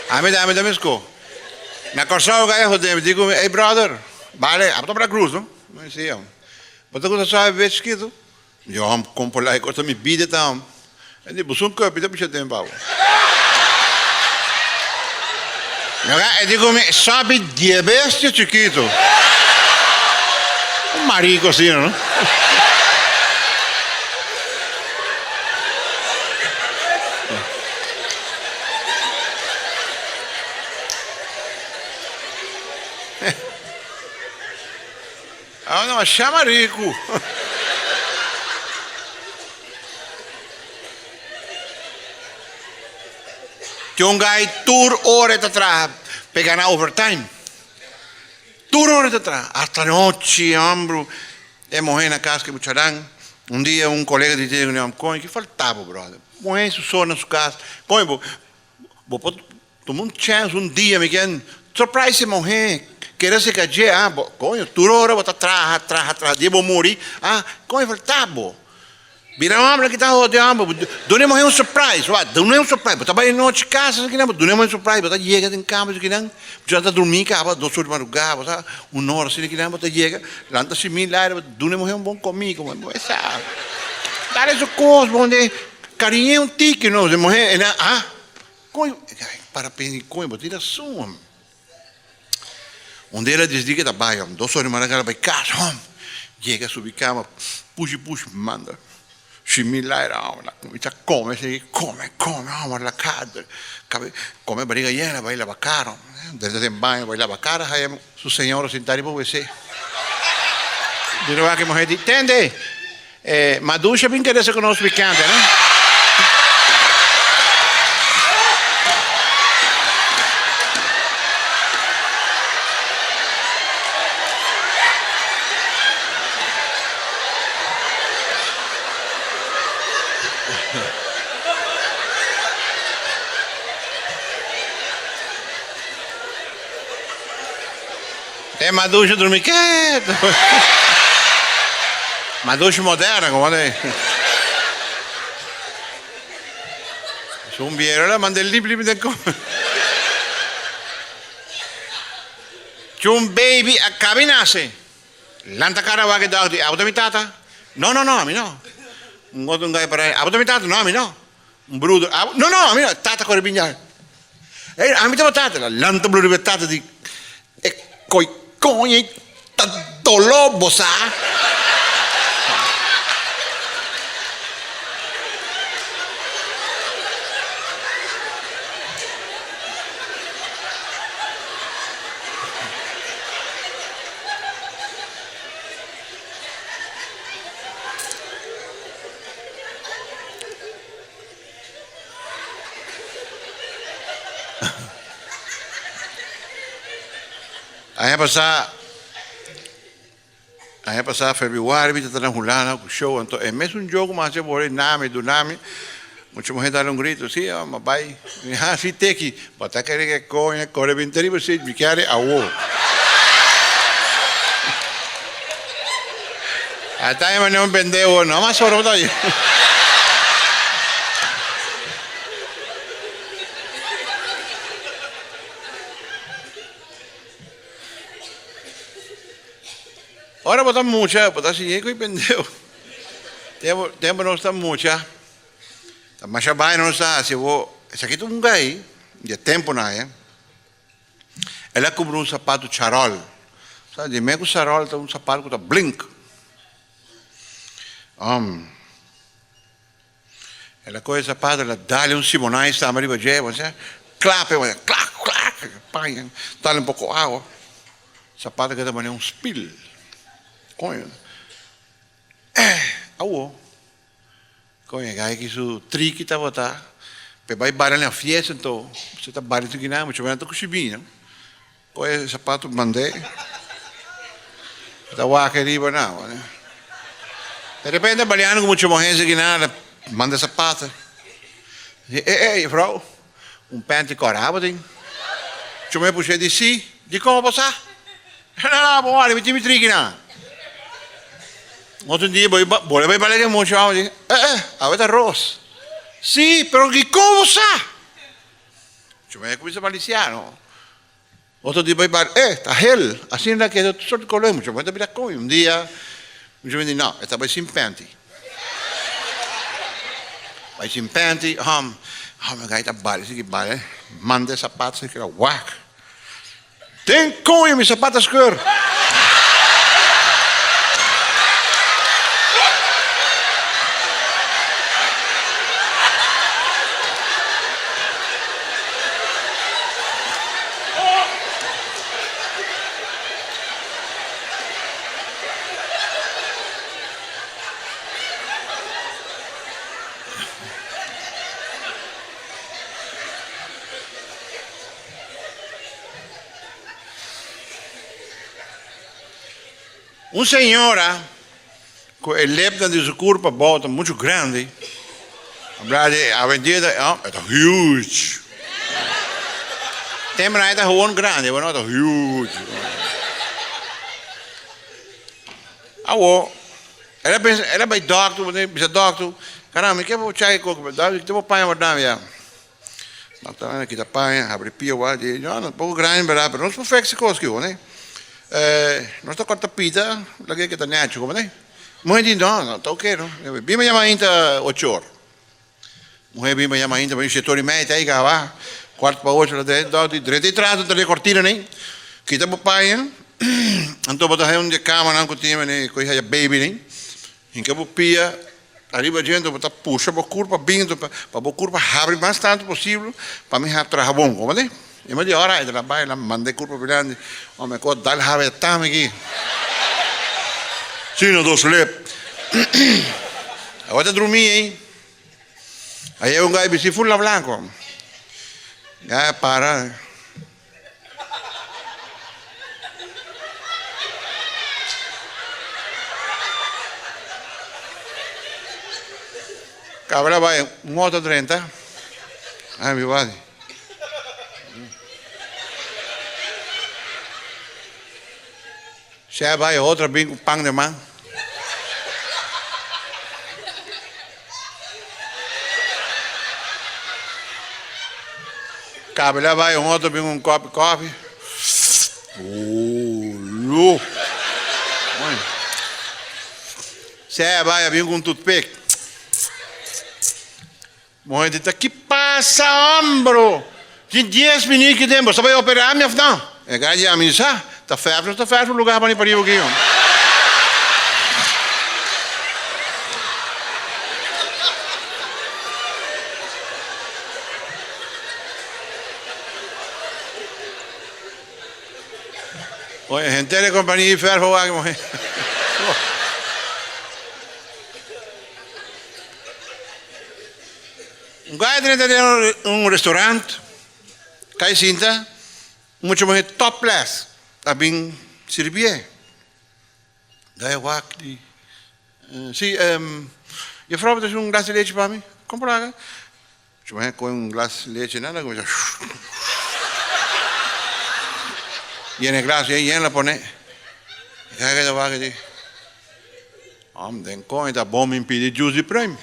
Ami ta ami ta miskó. Na Kòrsou ka e hot'e mi di ku mi, ey brother, bale, abo ta Bra Cruz no? Mi si, hom. Bo ta gusta suave bes chikitu? Yo hom, kon por lai kosta mi bida ta hom. E di, Busun kòpi ta bisha den pa bo. E di ku mi, Sabi die bestia chikitu. Un marico asina, no? Ah, no, masha mariku. Tin un guy tur ora e ta traha p'e gana overtime. Tur ora e ta traha, hasta nochi, hombro. E muhé na kas ku e muchanan. Un dia un kolega di dje di, Koño, ki falta bo, brother? Muhé su so na su kas. Koño, bo, bo por Tuma un chance un dia mi ken surprise e muhe kere seka dje ah bo coño tur ora bo ta traha traha traha dia bo muri ah coño falta bo bira hombre kita hode hombre duna e muhe un surprise wak duna un surprise bo ta bai nochi casa esaki nan bo duna e muhe un surprise bo ta yega den cama esaki nan bo ta drumi caba dos ora di madruga bo ta un ora asina kinan bo ta yega lanta simi laira bo duna e muhe un bon comi como bo sa dale su cos bo cariñe un tiki no e muhe ah. Koe, para pensa, koe, bo tin rason. Un dia el a disidí ke ta bai, hòm. Dos ora di mardugá el a bai kas, hòm. Yega subi kama, pushi pushi manda shimi laira, hòm. El a kuminsá kome, sigui kome, kome, hòm, el a kader. Kabe kome bariga yena, el a bai laba kara, hòm. Drenta den baño, bai laba kara, haya su señora sintá riba wc. Duna wak e muhé di, Tende, Madusha bin kere sa ku nos pikante, no? E Madusha drumi ketu. Madusha moderna como de. Su un biero la manda lip lip den com. Chun baby a cabi nace. Lanta cara wak e dog di abo ta mi tata. No no no ami no. Un otro un guy para abo ta mi tata no ami no. Un bruder abo no no ami no tata kore bin ya. Ey ami ta bo tata. Lanta blo riba e tata di e koi koña ei ta doló bo sa. Aña pasá, aña pasá febrüari mi ta na Hulanda ku show, anto e mesun joke mi a hasi awor, nami, dunami, mucha muhé dal un grito, si, mi a bai, mi hasi teki, bo ta kere ke koña kore bin te riba stage, mi kere awo. Ata e manera un pendeho, no mas ora bo ta Ora bo ta mucha, bo ta siña ku e pendeho. Tempu, tempu nos ta mucha, ta masha bai nos ta hasi bo, esaki ta un gai. di e temponan aya, el a kumpra un sapatu charol. Sa di me ku charol ta un sapatu ku ta blink. El a kohe e sapatu, el a dal un simonais tambe riba dje, bo sa, klap e, klak, klak, paña, dal un poko awa. Sapatu keda manera un spil. Koño. Eh, awo. Koño, e gai ki su triki tabata p'e bai baila na fiesta, anto se ta baila tukinan, mucho menos ta ku shibí, no? Koe e sapatu mand'é, e ta wak riba nan. De repente baliando ku mucha muhé esaki nan, el a manda sapatu. Di, E, e, juffrouw, un pènti kòrá bo tin? Mucha muhé push'é di, Sí. Dikon bo sa? No, no, bo wòrdu, mi tin mi triki nan. Otro dia bo bolbe bai balia ku e mucha hòmber, di, E, e, awe ta ros. Sí, pero dikon bo sa? Chumé a kuminsá malisiá, no? Otro dia bai bar, eh, ta hel. Asina ta keda tur sort di koló. Mucha ta bira komi. Un dia, mucha di, no, e ta bai sin pènti. Bai sin pènti, hòm, hòm, e gai ta bali, sigui bali, manda e sapato, sigui keda wak. Den koño mi sapato a skeur. Un señora cu e lepnan di su curpa bou ta mucho grandi, a bla di awendia ta, oh, e ta huge. Tempernan e ta gewoon grandi, awor no e ta huge. Awor, el a pensa, el a bay dokter, bisa dokter, caramba, mi ke bo chai coco, dokter, ki bo paña bo dami ya? Nan kita paña, habri pia wak, di, no, no poko grandi berdad, pero nos por fix e kos ki ho, ne. Nos ta korta pita, lag'e ke ta necho, komo ne. Muhé di, no, no ta oke no. Bin maña mainta ocho or. Muhé bin maña mainta, maña shete or i mei ta ei kaba, kuart pa ocho, la di, drenta i tras ta kortina nei, kita bo paña, anto bo ta haña un di e kamanan ku tin, ku haya baby nei, hinka bo pia. Ariba dje anto bo ta pusha bo kurpa bin anto pa bo kurpa habri mas tantu posibel pa mi ha traha bon, komprende? E media ora e ta bai la manda e kurpa bilandi, ome ko dal habri e tami aki. Sino dos lep. Awor ta drumi ei. A yega un gai bisti ful na blanko. Gai a para. Cabra bai un oto drenta. Ai mi wadi. Zij bai otro bin ku pan den man. Kabela bai un otro bin un kòp di kòfi. Olo! Zij bai a bin ku un toothpick. Muhé di ta, Ki pasa hombro? Tin dies minüt ki den, bo sa bai operá mi òf no? E gai di, Ami sa, ta fèrf nos ta fèrf un lugá pa ni pariba aki. Oye, henter e kompania di fèrf a wak muhé. Un gai drenta den un restaurant, kai sinta, un mucha muhé topless a bin sirbié. Gai a wak di, Si, juffrouw, bo ta haci un glas di lechi pa mi? Kon por haga? Mucha muhé kohe un glas di lechi, nan a kuminsá yena e glas, yen yen la pone. Gai a keda wak di. Om den kon ta bon min pidi juice di pruim.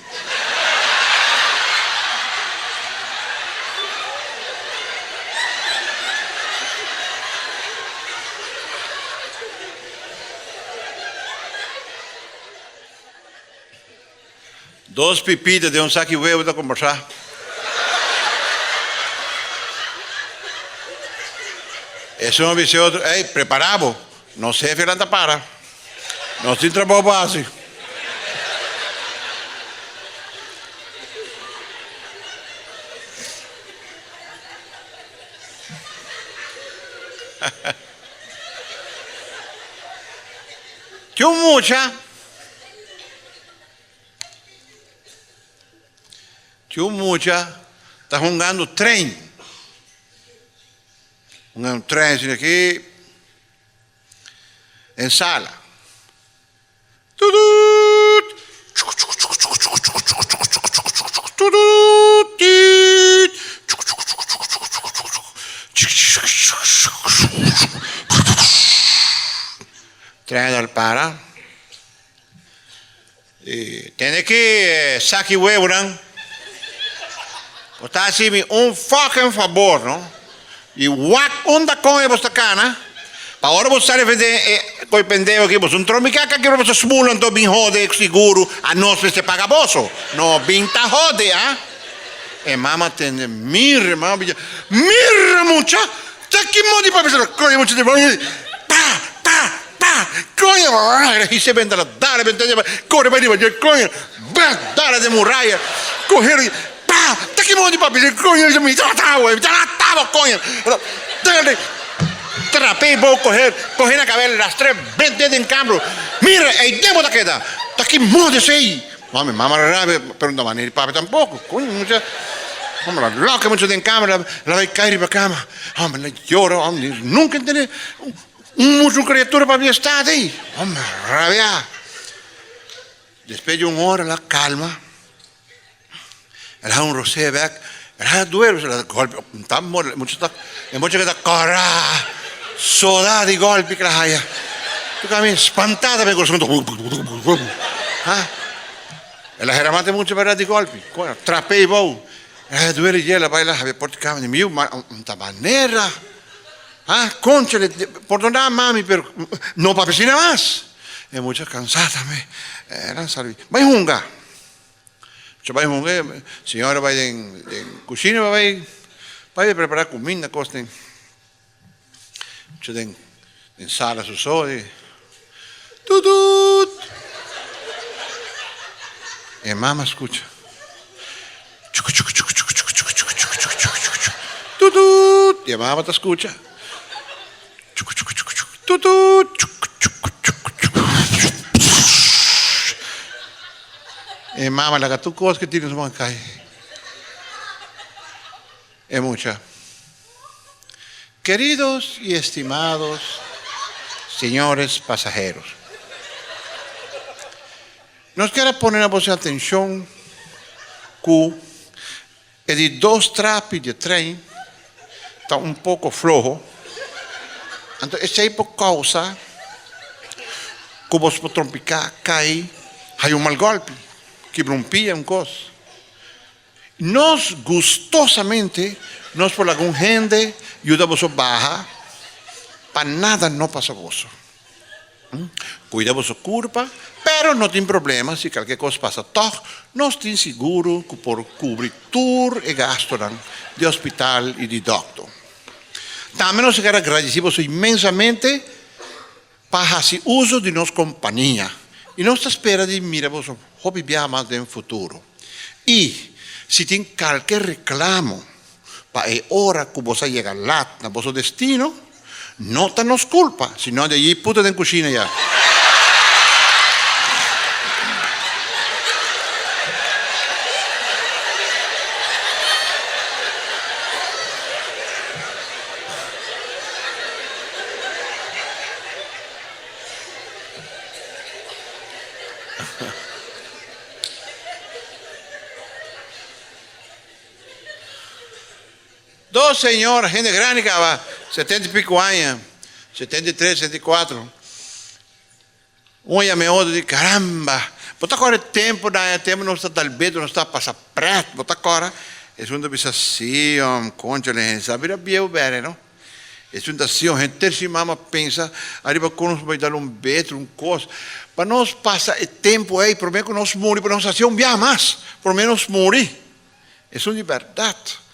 Dos pipita den un saki webu ta kombersá. Esun a bisa e otro, Ey, prepara bo, nos hefe nan ta para. Nos tin trabou pa hasi. Tin un mucha. Tin un mucha ta hungando trein. Hungando trein asina aki den sala. Tutut! Tutut! Tiit! Trein al para. Tende ki saki webonan. Bo ta hasi mi un fucking fabor, no? I wak unda kon e bo sta kana. Pa ora bo sali frente e koi pendeho aki, bo sun trombi kaka ki ora bo sta smula anto bin hode siguro a nos mester paga boso. No bin ta hode, ah? E mama tende mira, e mama bisa, Mira mucha! Ta ki modi papia sa koño mucha di pa pa pa koño hise benta la dale benta lleva corre bai riba dje koño ba dale den muraya coge pa ta ki modi papia koño mi ta mata bo mi ta mata bo koño dale trape bo coge coge na cabel rastre bente den cambro mira ey den bo ta keda ta ki modi esey. Mami, mama rabia, pero no manera di papia tampoco. Coño, mucha, hombre, la loca mucha den cama, la bai cai riba cama. Hombre, la llora, hombre, nunca entende un mucha un criatura papia sta ahí. Hombre, rabia. Después de un hora, la calma. El ha un rosé bek, el ha duele, la golpe, ta mucha ta, e mucha que ta cora, soda di golpe que la haya. Tu kami espantada me corazón, ha? El ha mate mucho para di golpe, coño, trape y bou. El ha duele y la baila, había porte cama de miu, ta manera. Ha, conchale, perdona mami, pero no pa piscina más. E mucha cansada me, eran salvi. Bai hunga. Mucha bai hunga, señora bai den den cushina bai bai prepara cuminda cos den mucha den den sala su so di tutut e mama scucha chucu chucu chucu chucu chucu chucu chucu chucu chucu chucu chucu chucu tutut y e mama ta scucha chucu chucu chucu chucu tutut chucu chucu chucu chucu. E mama laga tur kos ke tira su man kai. E mucha. Queridos y estimados señores pasajeros. Nos kier a pone na boso atencion cu e di dos trapi di e trein ta un poco floho, anto esey por causa cu boso por trompica, cay, haya un mal golpi, kibra un pia, un cos. Nos gustosamente nos por laga un hende yuda boso baha pa nada no pasa boso. Cuida boso curpa, pero no tin problema si calke cos pasa tog, nos tin seguro cu por cubri tur e gastonan di hospital y di doctor. Tambe nos a agradeci boso inmensamente pa haci uso di nos compania y nos ta spera di mira boso hopi biaha mas den futuro. Y si tin calke reclamo Pa e ora ku boso a yega lat na boso destino, no ta nos kulpa, sino di allí puta den kushina ya. Dos señor, hende grandi caba, setenta y pico aña, 73, 74. Un a yama e otro di, caramba, bo ta corda e tempo nan, e tempo nos ta dal beto, nos ta pasa pret, bo ta corda? Esun ta bisa, sí, hom, conchale, hende sa bira bieu bere, no? Esun ta sí, hom, henter si mama pensa ariba con nos bai dal un beto, un cos, pa nos pasa e tempo ey, prome cu nos muri, pa nos haci un biaha mas, prome nos muri. Esun di bèrdat.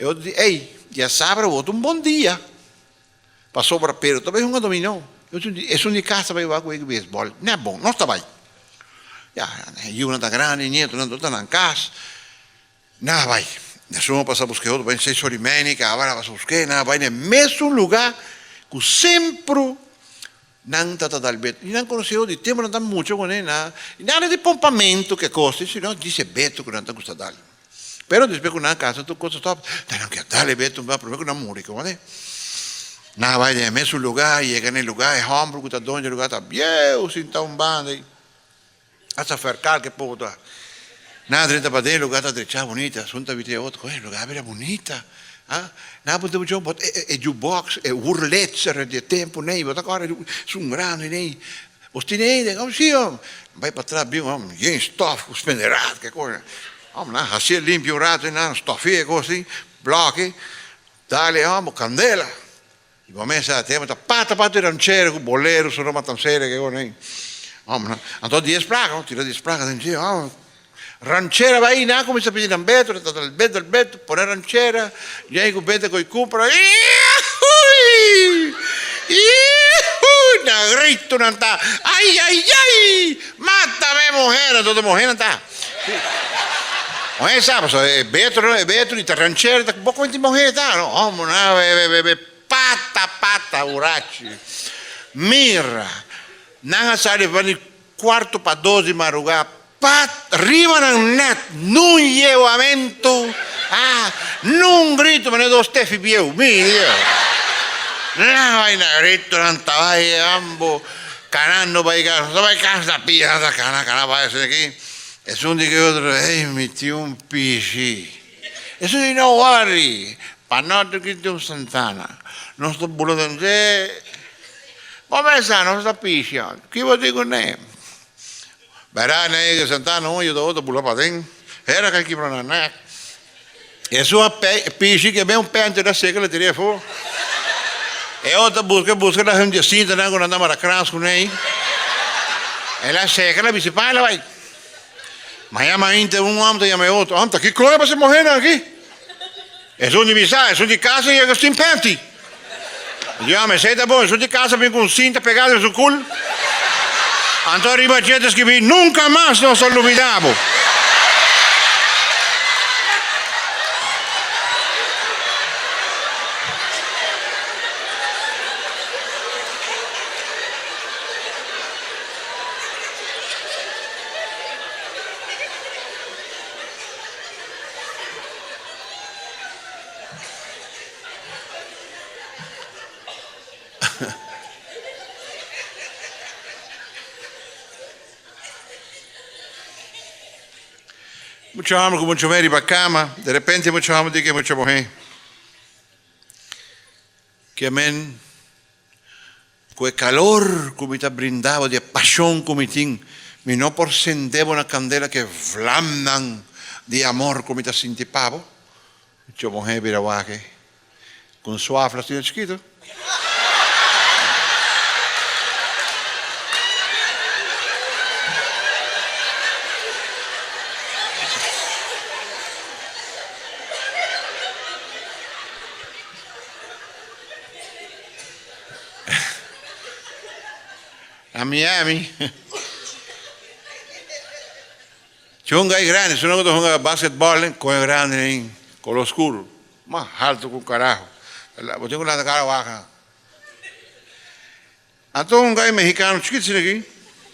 E otro di, Ey, diasabra bo ta un bon dia. Pasobra Pedro ta bai hunga dominó. Esun di kas ta bai wak wega beisbòl. Nè bon, nos ta bai. Ya, e yunan ta grandi, e nietonan tur ta nan kas. Nan a bai. Esun a pasa buska e otro, bai seis ora i media, kaba nan a pasa busk'é, nan a bai na e mesun lugá ku sempru nan ta ta dal beto. I nan konosé otro, di tempu nan ta mucha kuné, nan, nada di pompamentu ke kos, sino djis e beto ku nan ta gusta dal. Pero despues ku nan a kasa tur kos a stòp, ta nan ke dal e beto un promé ku nan muri komo de. Nan a bai den e mesun lugá, yega na e lugá, e hòmber ku ta doño di e lugá ta bieu sintá un banda ei. Hasta ferkal ke poco ta. Nan a drenta paden, e lugá ta drechá bunita. Asun ta bita e otro, e lugá bira bunita. Ah, nan a puntra mucha, but e jukebox, e wurlitzer di e tempu nei, bo ta kòrda esun grandi nei. Bos tin ei den? Oh, si hom. Bai patras bin hom, yen stof ku spenderat ke kos. Hom, nan hasié limpio un rato ei nan, stòfié e kos ei, blòki, dale hom, kandela. I bo mes sa tema ta pata pata di ranchero ku bolero solo matancero ke kos ei. Hom, nan, anto dies plaka, hom, tira dies plaka den dje, hom. Ranchera bai nan a kuminsá pidi nan beto, nan ta dal beto, dal beto, pone ranchera, djei ku bete koi kumpra, iiuui, iiuui, na grito nan ta, ai ai ai, mátame muher, anto ta muher nan ta. Muher sa, pasobra e beto, e beto di ta ranchera ta bo kuenta muher ta, no, homber nan a bebe pata pata burachi. Mira, nan a sali for di Cuarto pa dos di maruga pat riba nan net nun yewamentu ah nun grito manera dos tefi bieu mi Dios nan bai na grito nan ta bai ambo canando bai cas ta bai cas na pia nan ta cana cana bai asina aki esun di ki otro ey mi tin un pishi esun di no worry pa nochi ki tin un santana nos ta bula den dje. Bo mesa nos ta pisha. Ki bo tin ku ne? Bera ne yega sentá na un yuda otro bula paden. Hera kai kibra nan nek. Esun a pishi ke ben un pente ta seka le tira afó. E otro buska buska ta hundia sintanan ku nan ta mara krans ku nei. El a seka la bisi paña la bai. Maña mainta un hòmber ta yama e otro, Hòmber ta ki koe pa se muhénan aki? Esun di bisa, esun di kasa yega sin penti. Di hòmber, esei ta bon, esun di kasa bin ku un sinta pegá den su kul. Anto riba dje ta skibí, Nunka mas nos ta lubidá bo. Mucha homber ku mucha muher riba kama, de repente mucha homber di ke mucha muher. Ke men Ku e kalor ku mi ta brinda bo di e pashon ku mi tin, mi no por sende bo na kandela ku e vlamnan di amor ku mi ta sinti pa bo. Djo muhé bira wak ku un suafel asina chikitu. Na Miami, chunga y grandi, su no hunga basketball con e grandi ahí, color oscuro, mas alto cu carajo. Bo tin cu lanta cara waak. Anto un guy mexicano chikito asina aki,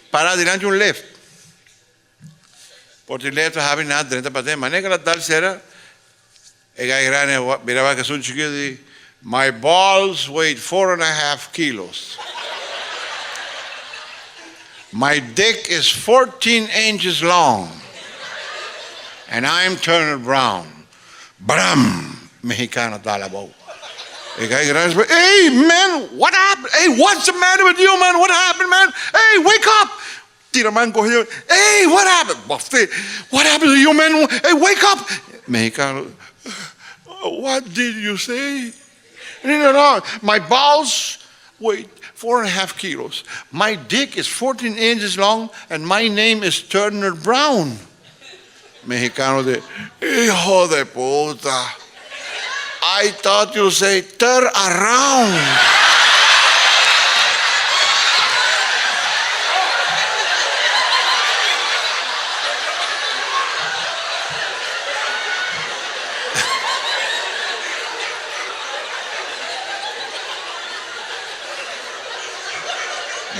para dilanti un lift. Por di lift a habri na drenta paden, manera cu el a dal cera, E gai grandi a bira wak esun chikitu di, My balls weigh four and a half kilos. My dick is 14 inches long. And I'm Turner Brown. Bram! Mexicano dal abou. E gai grandi a Hey man, what happened? Hey, what's the matter with you man? What happened man? Hey, wake up! Tira man coge yo, Hey, what happened? Bofte, What happened to you man? Hey, wake up! Mexicano, What did you say? No, no, my balls weigh 4.5 kilos. My dick is 14 inches long and my name is Turner Brown. Mexicano de, Hijo de puta! I thought you say turn around.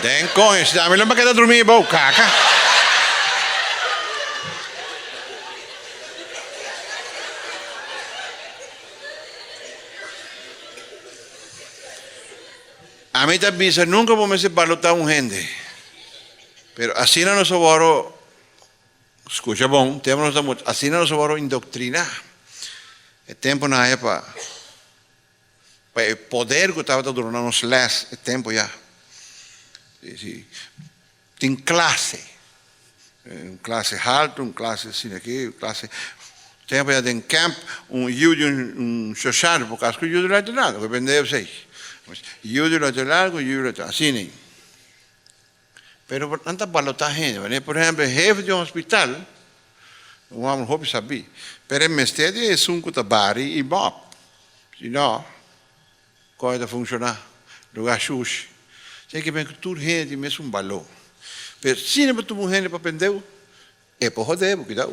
Den koño, si ami lo a keda drumí bou kaka. Ami ta bisa nunka bo mester balotá un hende, pero asina nos a wòrdu, skucha bon, tempu nos ta mucha, asina nos a wòrdu indoktriná. E tempunan aya pa pa e poder ku tabata duna nos lès e tempu ya. Si tin klase, un klase haltu, un klase asina aki, un klase tempu ya den kèmp un yu di un shoshan por kas ku yu di luitenant, ku bende esei. Yu di luitenant ku yu di luitenant, asina. Pero nan ta balotá hende. Por ehèmpel, hefe di un hospital, un hòmber hopi sabí, pero e mester di esun ku ta bari i mòp. Si nò, kon e ta funshoná? Lugá shushi. Esei ke men ku tur hende tin mesun baló. Pero si nan por tuma un hende pa pendeu, e por hodé bo, kidau.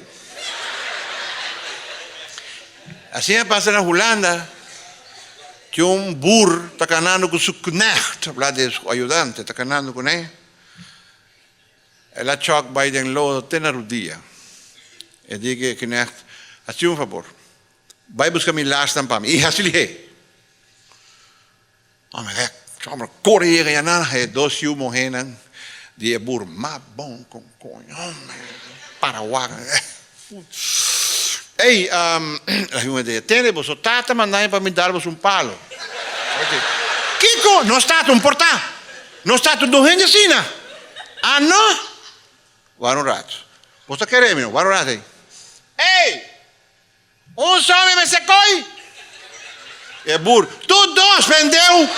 Asina a pasa na Hulanda, tin un bur ta kanando ku su knecht, habla di su ayudante, ta kanando kuné. El a chòk bai den lodo te na rudia. E di ku e knecht, Hasi un fabor, bai buska mi lasnan pa mi, i hasi lihé. Homber kore yega ya nan e dos yu muhénan di e bur mas bon kon koño para wak. Ey, la yu muhé di, tende boso tata manda mi pa mi dal boso un palo. Kiko? Nos tata un portá? Nos tata un hende asina? Ah no? Wara un rato. Bo ta kere mi no? Wara un rato ey. Ey! Un so mi mester koi. E bur, Tur dos pendeu!